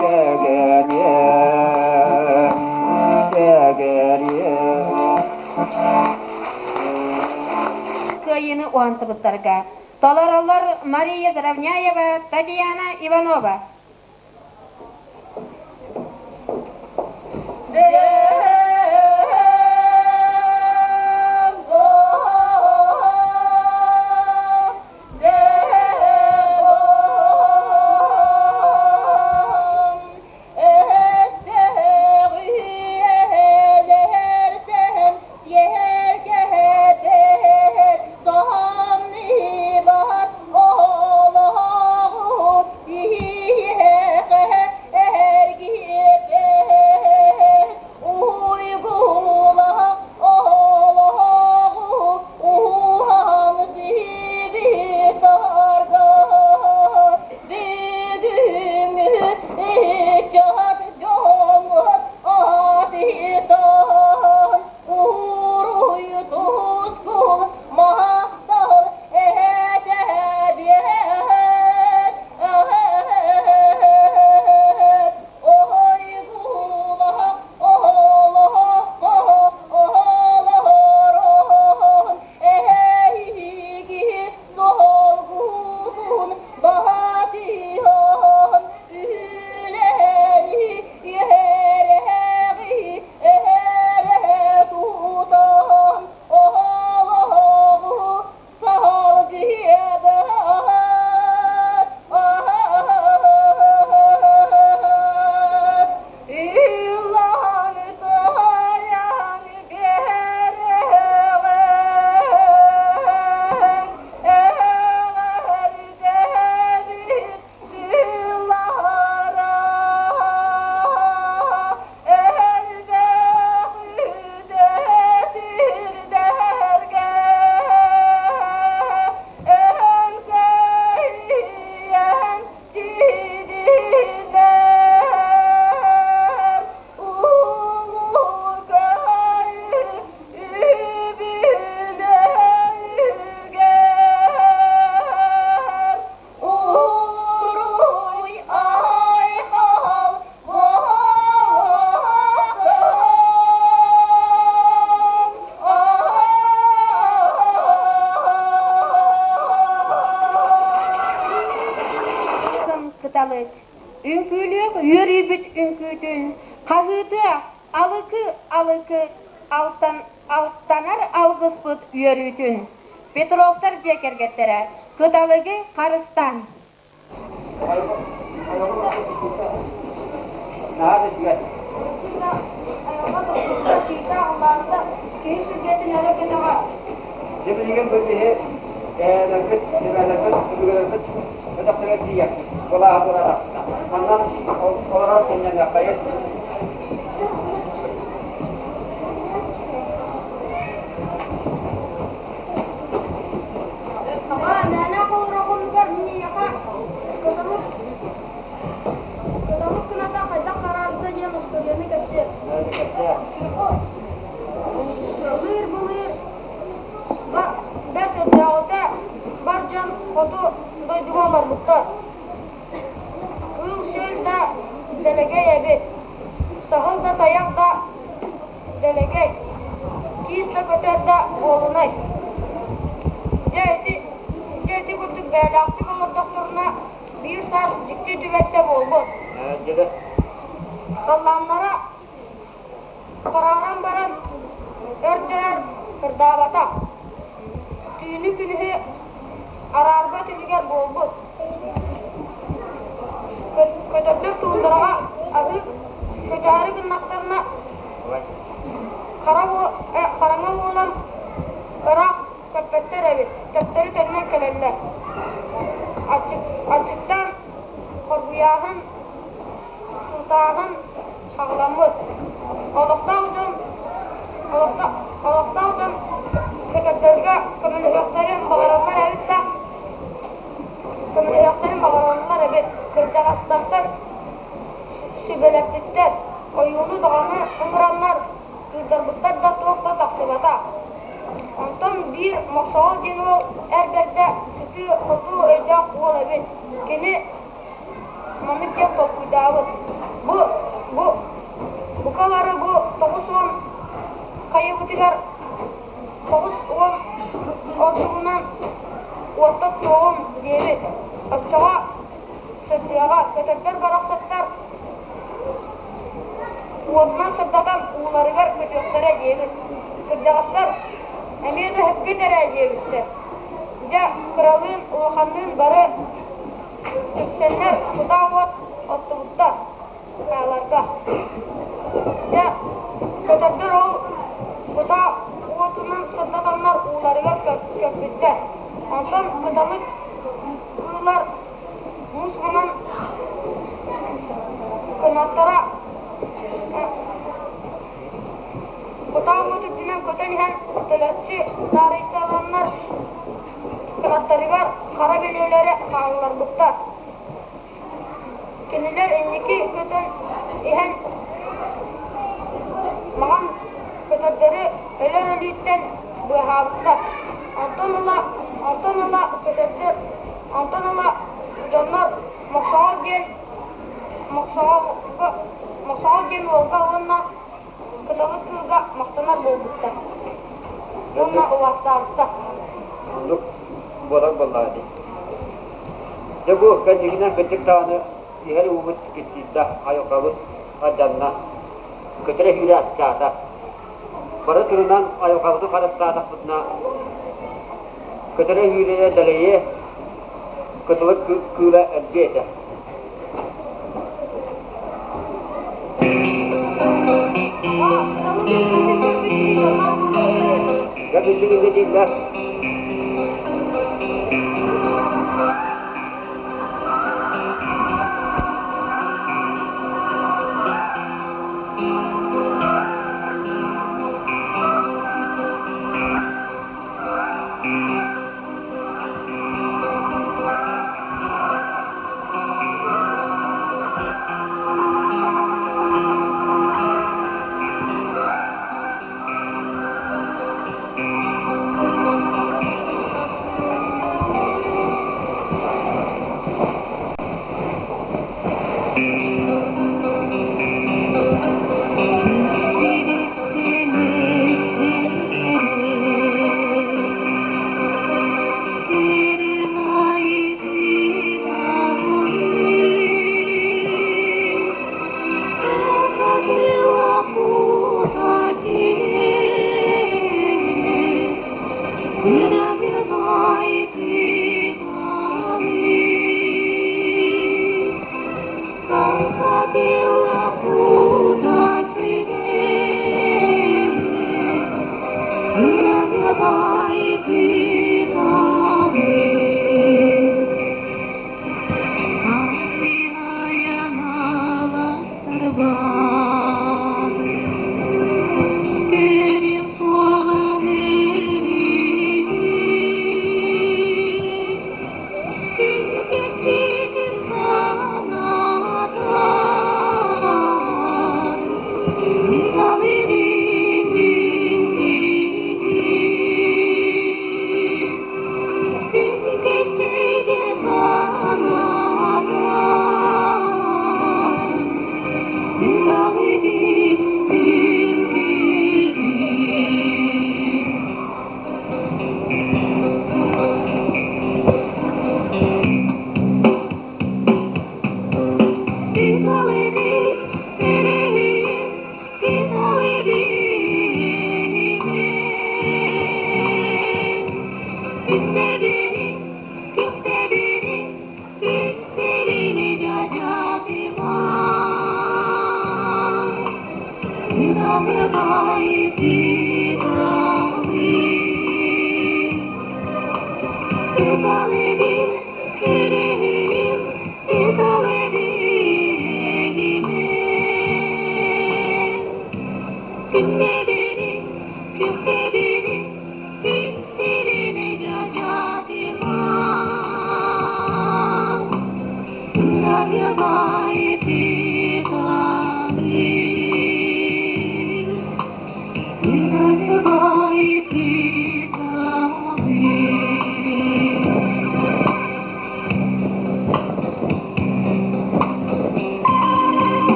[SPEAKER 5] сэгэриэм, сэгэриэм.
[SPEAKER 2] Кыайыыны уһансыбыттарга толороллор Мария Заровняева, Татьяна Иванова. кыталык, үҥкүүлүөх үөрүүбүт үҥкүүтүн, хаһыытыах алыкы алыкы алтан алтанар алгыспыт үөрүүтүн. Петровтар дьиэ кэргэттэрэ кыталыгы харыстаан.
[SPEAKER 5] Наһаа да үчүгэй.
[SPEAKER 1] Айылҕа тохтуута чыычаах улаатта, киһи сүргэтин өрө көтөҕөр.
[SPEAKER 5] Дьэ билигин бу биһи эһээлэрбит, эбээлэрбит, өбүгэлэрбит өтөхтөрүгэр тиийэхпит. Былааһы буолара. Манна олорор сынньаныаххайын.
[SPEAKER 1] Аҕаа, мээнэ холороҕунугар мин эйиэхэ кыталык кыталык кыната хайдах хараарда диэн остуоруйаны кэпсиэм. Былыыр-былыыр бэрт өрдөөҕүтэ бар дьон хоту дойдуга олорбуттар. Кыыл-сүөл да дэлэгэй эбит, саһыл да тайах да дэлэгэй, киис да көтөр да буолунай. Дьэ ити, дьэ ити курдук бэйэлээхтик олордохторуна биир саас дьикти түбэлтэ буолбут. Халлааннара Харааран баран өр-дөөр кырдаабатах, түүнү-күнүһү араарба түбүгэр буолбут. Көтөрдөр туундараҕа аһыы көтөөрү гыннахтарына хараҥа буолан ыраах көппөттөр эбит, төттөрү төннөн кэлэллэр. Аччыктаан хоргуйааһын Сутааһын саҕаламмыт. Олохтоох дьон олохтоох дьон көтөрдөргө көмөлөһүөхтэрин баҕараллар эбит да, көмөлөһүөхтэрин баҕараллар эбит. Кырдьаҕастартан сүбэлэппиттэр, ойууну даҕаны ыҥыраннар кыырдарбыттар да туох да тахсыбата. Онтон биир Мохсоҕол диэн уол эр бэрдэ сытыы-хотуу өйдөөх уол эбит. Кини Маннык диэн толкуйдаабыт. Бу, бу, бука бары бу 90 хайыбытыгар 90 ордугунан уотта туоҕум диэбит. Оччоҕо сырдыаҕа көтөрдөр барахсаттар уотунан сырдатан ууларыгар көтүөхтэрэ диэбит. Кырдьаҕастар эмиэ да сөпкө этэр ээ диэбиттэр. Дьэ, кыралыын, улаханныын бары Үксэннэр кутаа уот оттубуттар хааларга. Дьэ, көтөрдөр ол кутаа уотунан сырдатаннар ууларыгар көппүттэр. Онтон кыталык кыыллар муус гынан кынаттара кутаа уот үрдүнэн көтөн иһэн төлөччү таарыйталаннар Кынаттарыгар хара бэлиэлэри хаалларбыттар. Кинилэр инники көтөн иһэн маҥан көтөрдөрү өлөр өлүүттэн быыһаабыттар. Онтон ыла, онтон ыла көтөрдөр, онтон ыла дьоннор Мохсоҕол диэн Мохсоҕолго Мохсоҕол диэн уолга уонна Кыталык кыылга махтанар буолбуттар уонна убаастаабыттар.
[SPEAKER 5] Оннук буолар буоллаҕа дии. Дьэ бу кэнникинэн кырдьык даҕаны иһэр уубут киртийдэ, айылҕабыт алдьанна, көтөрө сүүрэ аччаата. Бары турунан айылҕабытын харыстаатахпытына көтөрө сүүрэрэ дэлэйиэ, кытылык кыыла элбиэ этэ. Дьэ билигин дииллэр.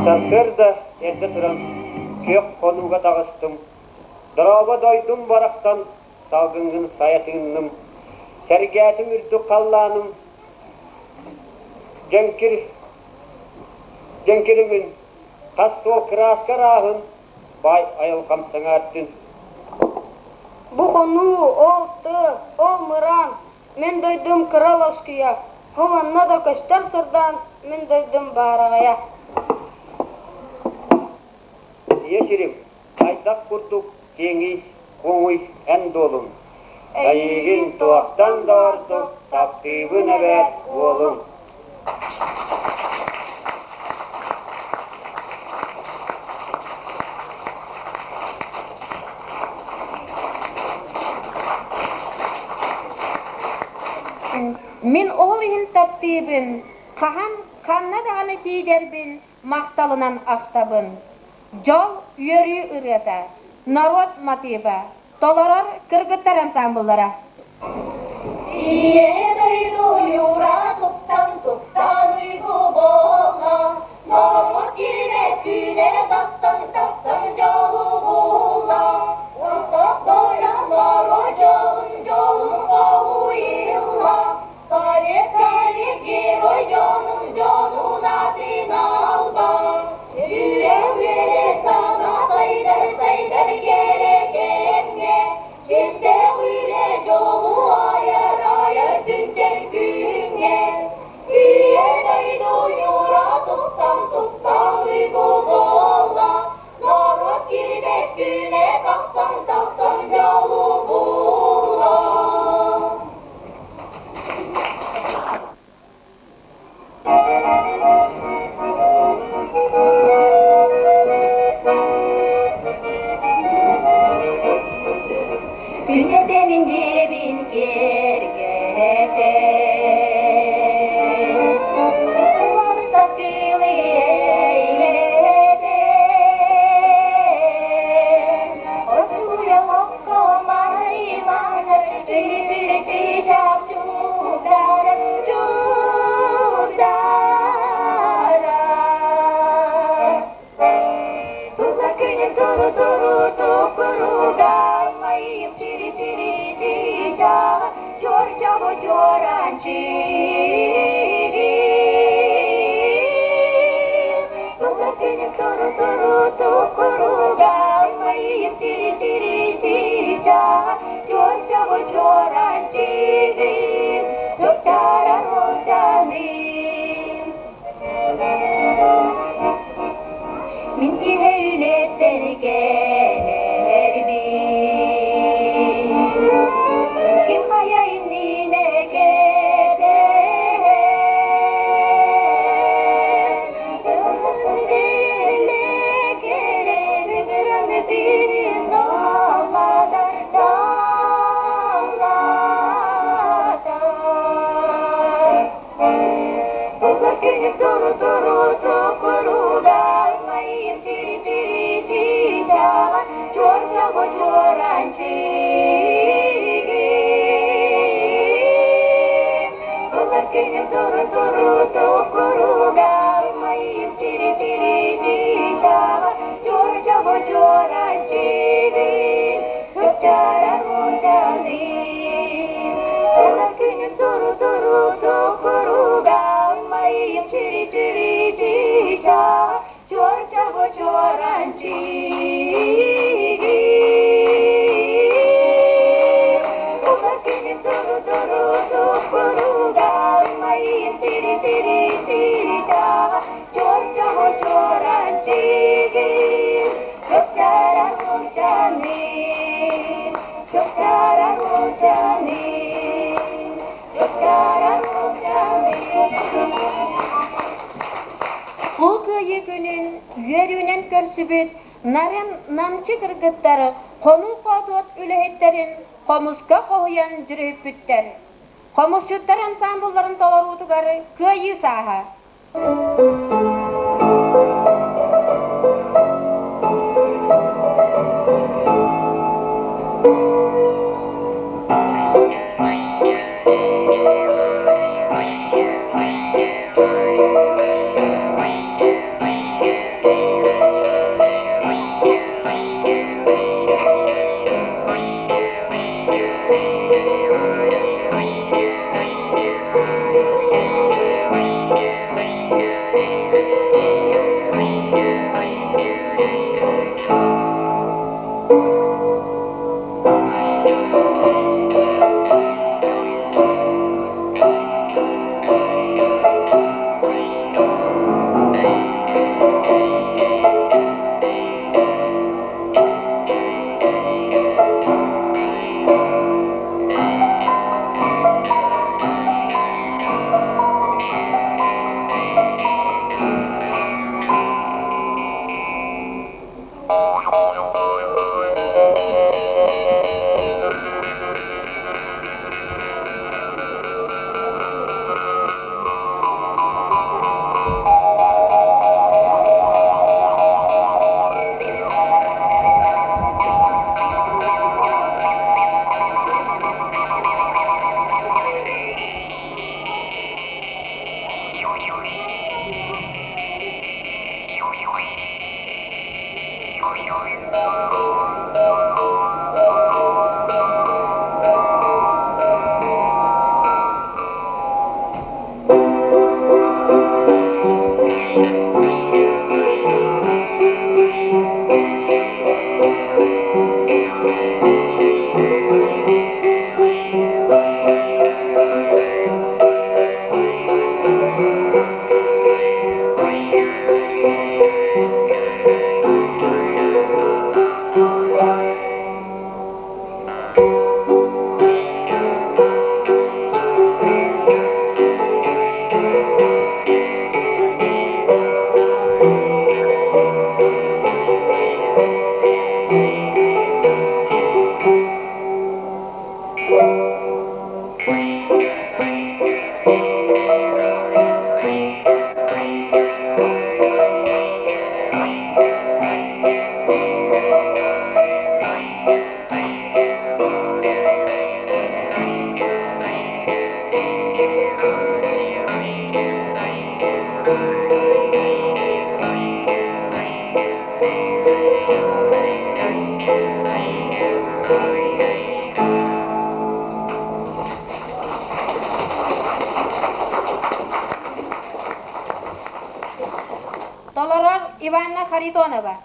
[SPEAKER 5] Сарсыарда эрдэ туран күөх хонууга таҕыстым. Дорообо дойдум барахсан, салгыҥҥын сайа тыынным. Сэргээтим үрдүк халлааным, дьэҥкир дьэҥкириҥин, хас суол кырааска ырааһын, баай айылҕам сэҥээрдин.
[SPEAKER 2] Бу хонуу, ол тыа, ол мыраан, мин дойдум кыра лоскуйа, бу манна да көстөр сырдаан, мин дойдум баараҕайа.
[SPEAKER 5] Ийэ сирим, хайдах курдук киэҥий, куоҥуй эн дуолуҥ. Эйигин туохтан да ордук таптыыбын эбээт, уолум.
[SPEAKER 2] Мин ол иһин таптыыбын, хаһан, ханна даҕаны тиийдэрбин махталынан ахтабын. Дьол, үөрүү ырыата, норуот матыыба, толорор кыргыттар ансаамбыллара.
[SPEAKER 1] Ийэ дойду ойуура тупсан тупсан уйгу буолла, норуот киинэ күүнэ тахсан тахсан дьолу булла. Ортох дойду норуот дьолун дьолун хоһуйулла, Советскай герой дьонун дьонун атын алба. Үөрэ-үөрэ сана сайдар сайдар кэрэ кэмҥэ, Чистээх үлэ дьолу айар. туру туру тукуруга майым чири чири чича чор-чабы чоранчигин. Тулар күнүм туру туру тукуруга майым чири чири чича чор-чабы чоранчигин. Чопчарар олчаным. Мин киһи үлэттэн кэлэрбин, Ким хайа иннинэ кэтэһэр, Кэлэ кэлэн ыҥыран тыын наллата, наллата. Тулар күнүм туру туру тукуругар майым тири тири чичаҕа чуор-чоҕу чуоранчыгын. Тулар күнүм туру туру тукуругар майым тири тири чичаҕа чуор-чоҕу чуоранчыгын. Чопчаарар уолчаным. Тулар күнүм туру туру тукуругар майым чири чири чичаҕа чуор-чоҕу чуоранчыгын. Тулар күнүм туру туру тукуругар майым чири чири чичаҕа чуор-чоҕу чуоранчыгын. Чопчаарар уолчаным, чопчаарар уолчаным, чопчаарар уолчаным.
[SPEAKER 2] Бу Кыайыы күнүн үөрүүнэн көрсүбүт нарын намчы кыргыттар хонуу хоодуот үлэһиттэрин хомуска хоһуйан дьүрүһүппүттэр. Хомусчуттар ансаамбылларын толоруутугар Кыайыы сааһа. Толорор Иванна Харитонова.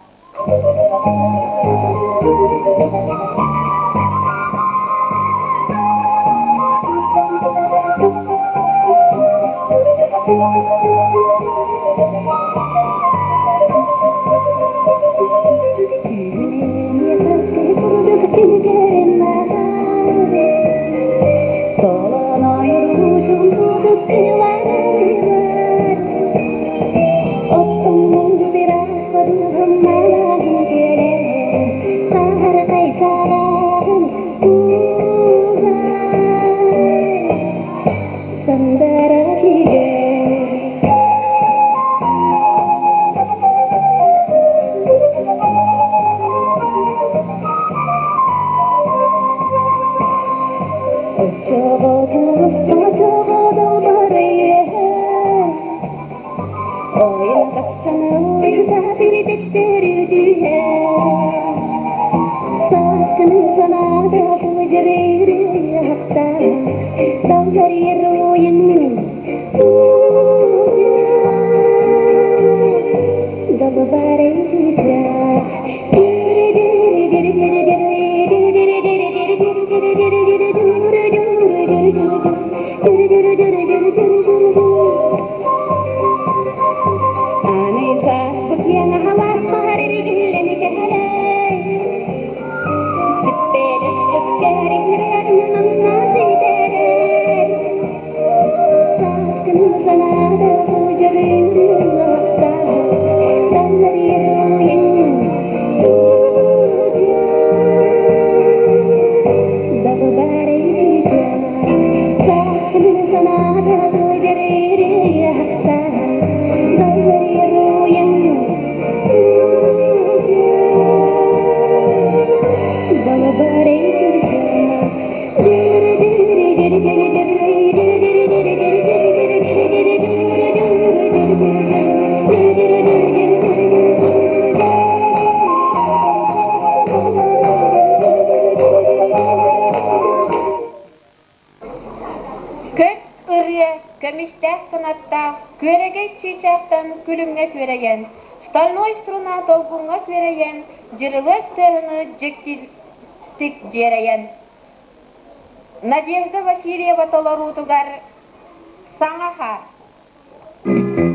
[SPEAKER 2] Көт ырыа көмүстээх кынаттаах күөрэгэй чыычаахтан күлүмҥэ күөрэйэн, стальной струна долгуҥҥа күөрэйэн, дьырылыас тыаһыны дьиктитик дьиэрэйэн. Надежда Васильева толоруутугар Саҥа хаар.
[SPEAKER 1] Thank you.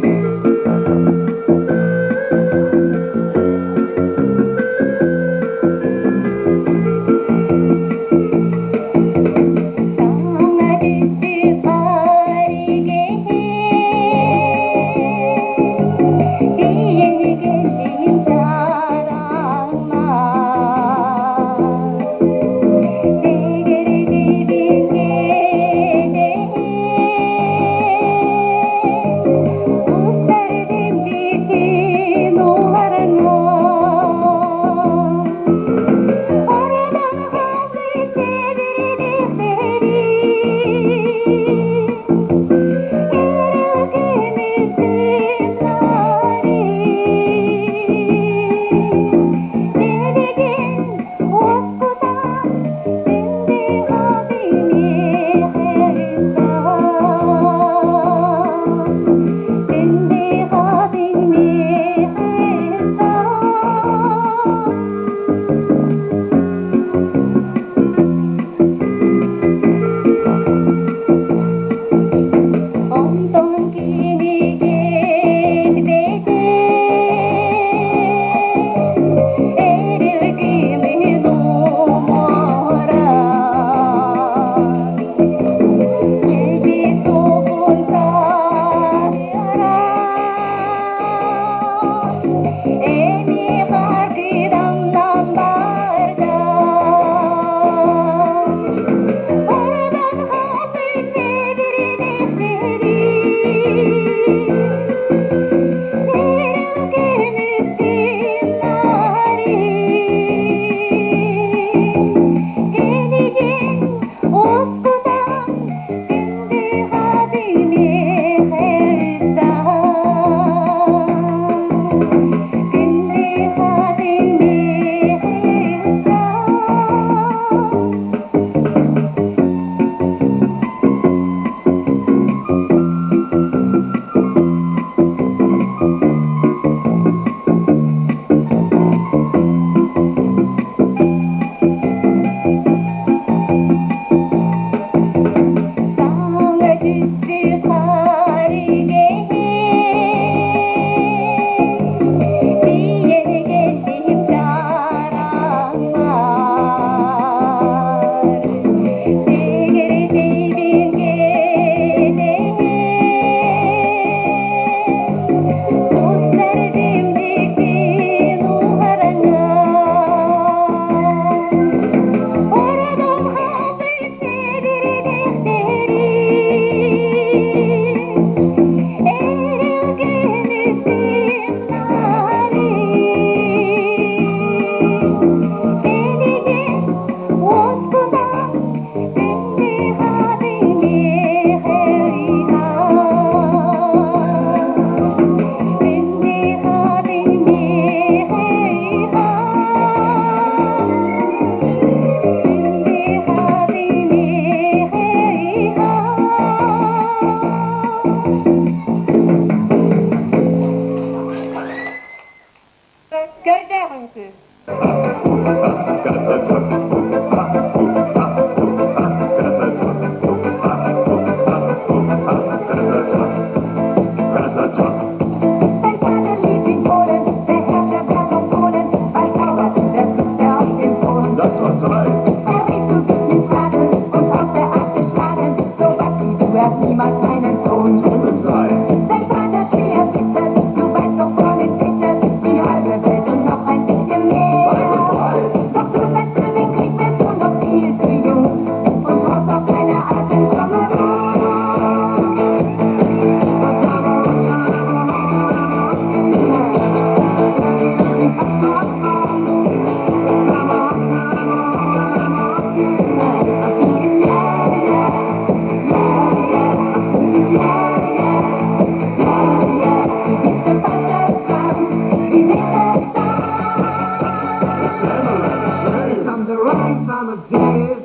[SPEAKER 6] of this.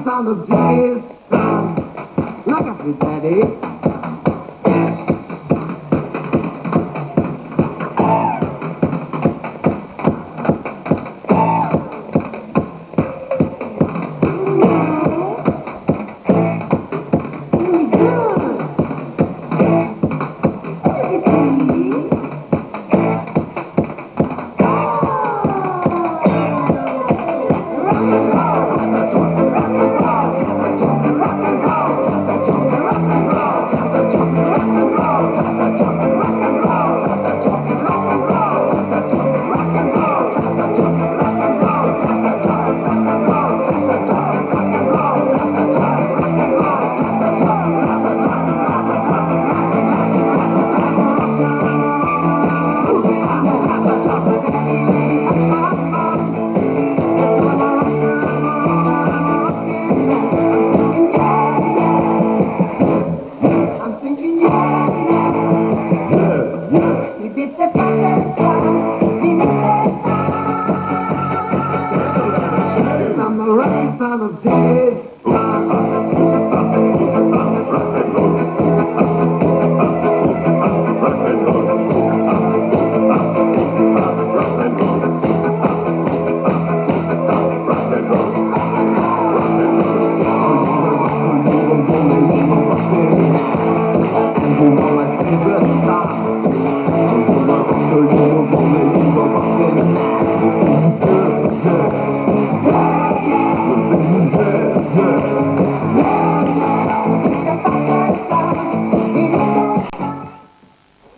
[SPEAKER 6] Sound of this Look at me, Daddy. I'm thinking, yeah, yeah, yeah. You beat the I'm the right sound of this.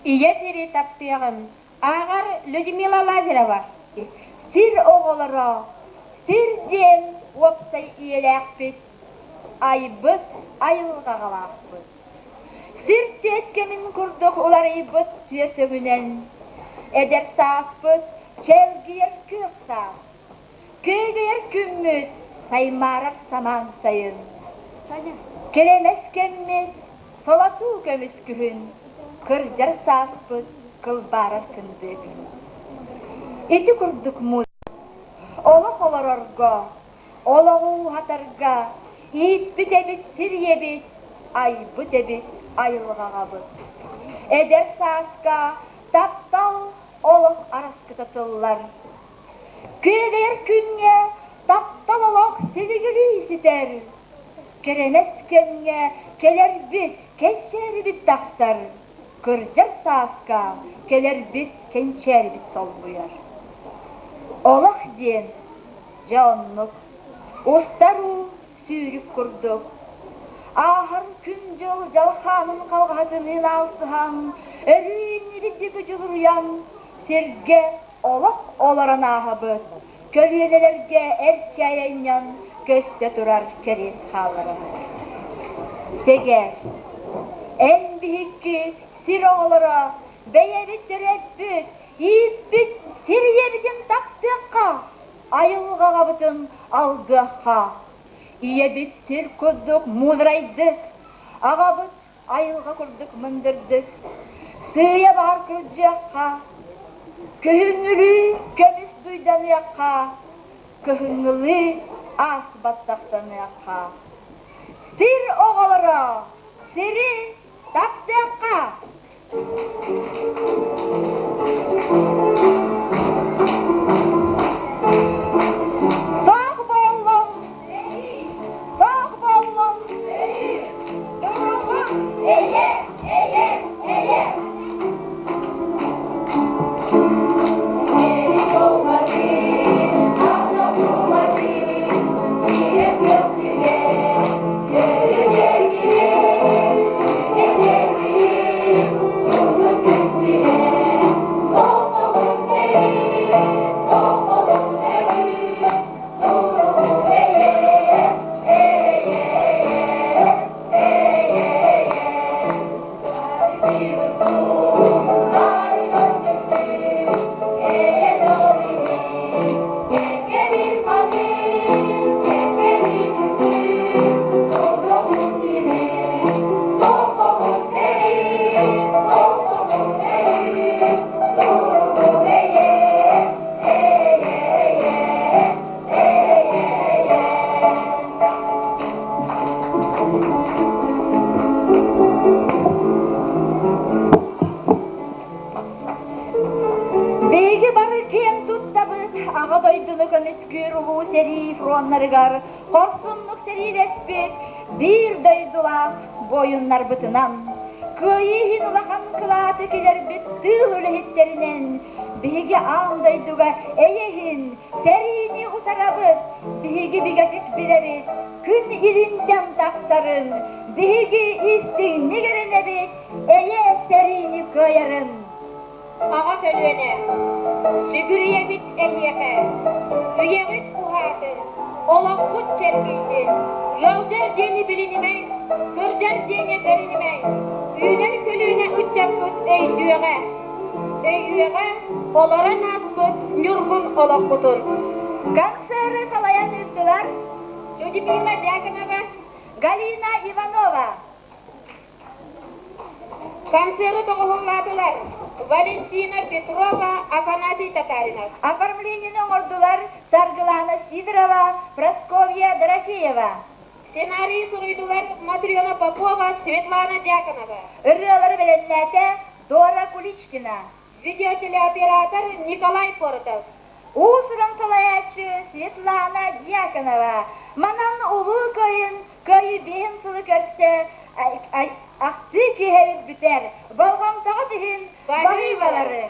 [SPEAKER 2] Ийэ сири таптыаҕын ааҕар Людмила Лазарева.
[SPEAKER 1] Сир оҕолоро, сир диэн уопсай ийэлээхпит, айбыт айылҕаҕалаахпыт. Сир түөт кэмин курдук уларыйбыт түөс өҥүнэн, эдэр сааспыт чэлгийэр күөх саас, күөгэйэр күммүт саймаарар самаан сайын, кэрэмэс кэммит солотуу көмүс күһүн, кырдьар сааспыт кылбаарар кындыы күн. Ити курдук муус олох олорорго, олоҕу ууһатарга ииппит эбит сир ийэбит, айбыт эбит айылҕаҕабыт. Эдэр сааска таптал олох араскыта тыллар. Күөгэйэр күҥҥэ таптал олох силигилии ситэр. Кэрэмэс кэмҥэ кэлэрбит, кэнчээрибит тахсар. Кырдьар сааска кэлэрбит, кэнчээрибит солбуйар. Олох диэн дьэ оннук. Устар уу сүүрүк курдук. Ааһар күн-дьыл дьалхаанын халҕаһатыныын аалсыһан, өрүү иннибит диэки дьулуруйан, сиргэ олох олорон ааһабыт, көлүөнэлэргэ эркээйэнньэн көстө турар кэриэс хаалларабыт. Сэгээр, эн биһикки сир оҕолоро бэйэбит төрөппүт, ииппит сир ийэбитин таптыахха, айылҕаҕабытын алгыахха. Ийэбит сир курдук муударайдык, аҕабыт айылҕа курдук мындырдык, сыыйа баҕар кырдьыахха, күһүҥҥүлүү көмүс дуйданыахха, кыһыҥҥылыы аас баттахтаныахха. Сир оҕолоро сири таптыахха! Биһиги бары киэн туттабыт Аҕа дойдуну көмүскүүр улуу сэрии фроннарыгар хорсуннук сэриилэспит биир дойдулаах буойуннарбытынан, Кыайыы иһин улахан кылааты киллэрбит тыыл үлэһиттэринэн биһиги аан дойдуга эйэ иһин сэриини утарабыт, биһиги бигэтик билэбит, күн илинтэн тахсарын, биһиги истиҥник эрэнэбит, эйэ сэриини кыайарын.
[SPEAKER 2] Аҕа көлүөнэ, сүгүрүйэбит эһиэхэ, үйэҕит уһаатын, олоххут чэрдийдин, ыалдьар диэни билинимэҥ, кырдьар диэни бэринимэҥ, үүнэр көлүөнэ ыччаккыт өйдүөҕэ, өйүөҕэ олорон ааспыт ньургун олоххутун.
[SPEAKER 1] Концеры салайан ыыттылар
[SPEAKER 2] Людмила Дьяконова,
[SPEAKER 1] Галина Иванова.
[SPEAKER 2] Концеры доҕуһуоллаатылар Валентина Петрова, Афанасий Татаринов.
[SPEAKER 1] Оформлениены оҥордулар Саргылана Сидорова, Прасковья Дорофеева.
[SPEAKER 2] Сценарийы суруйдулар Матрена Попова, Светлана Дьяконова.
[SPEAKER 1] Ырыалары бэлэмнээтэ Дора Куличкина.
[SPEAKER 2] Видеотелеоператор Николай Поротов.
[SPEAKER 1] Уус-уран салайааччы Светлана Дьяконова манан Улуу Кыайын Кыайыы биэһин сылы көрсө ахтыы киэһэбит бүтэр. Болҕомтоҕут иһин баһыыбалары!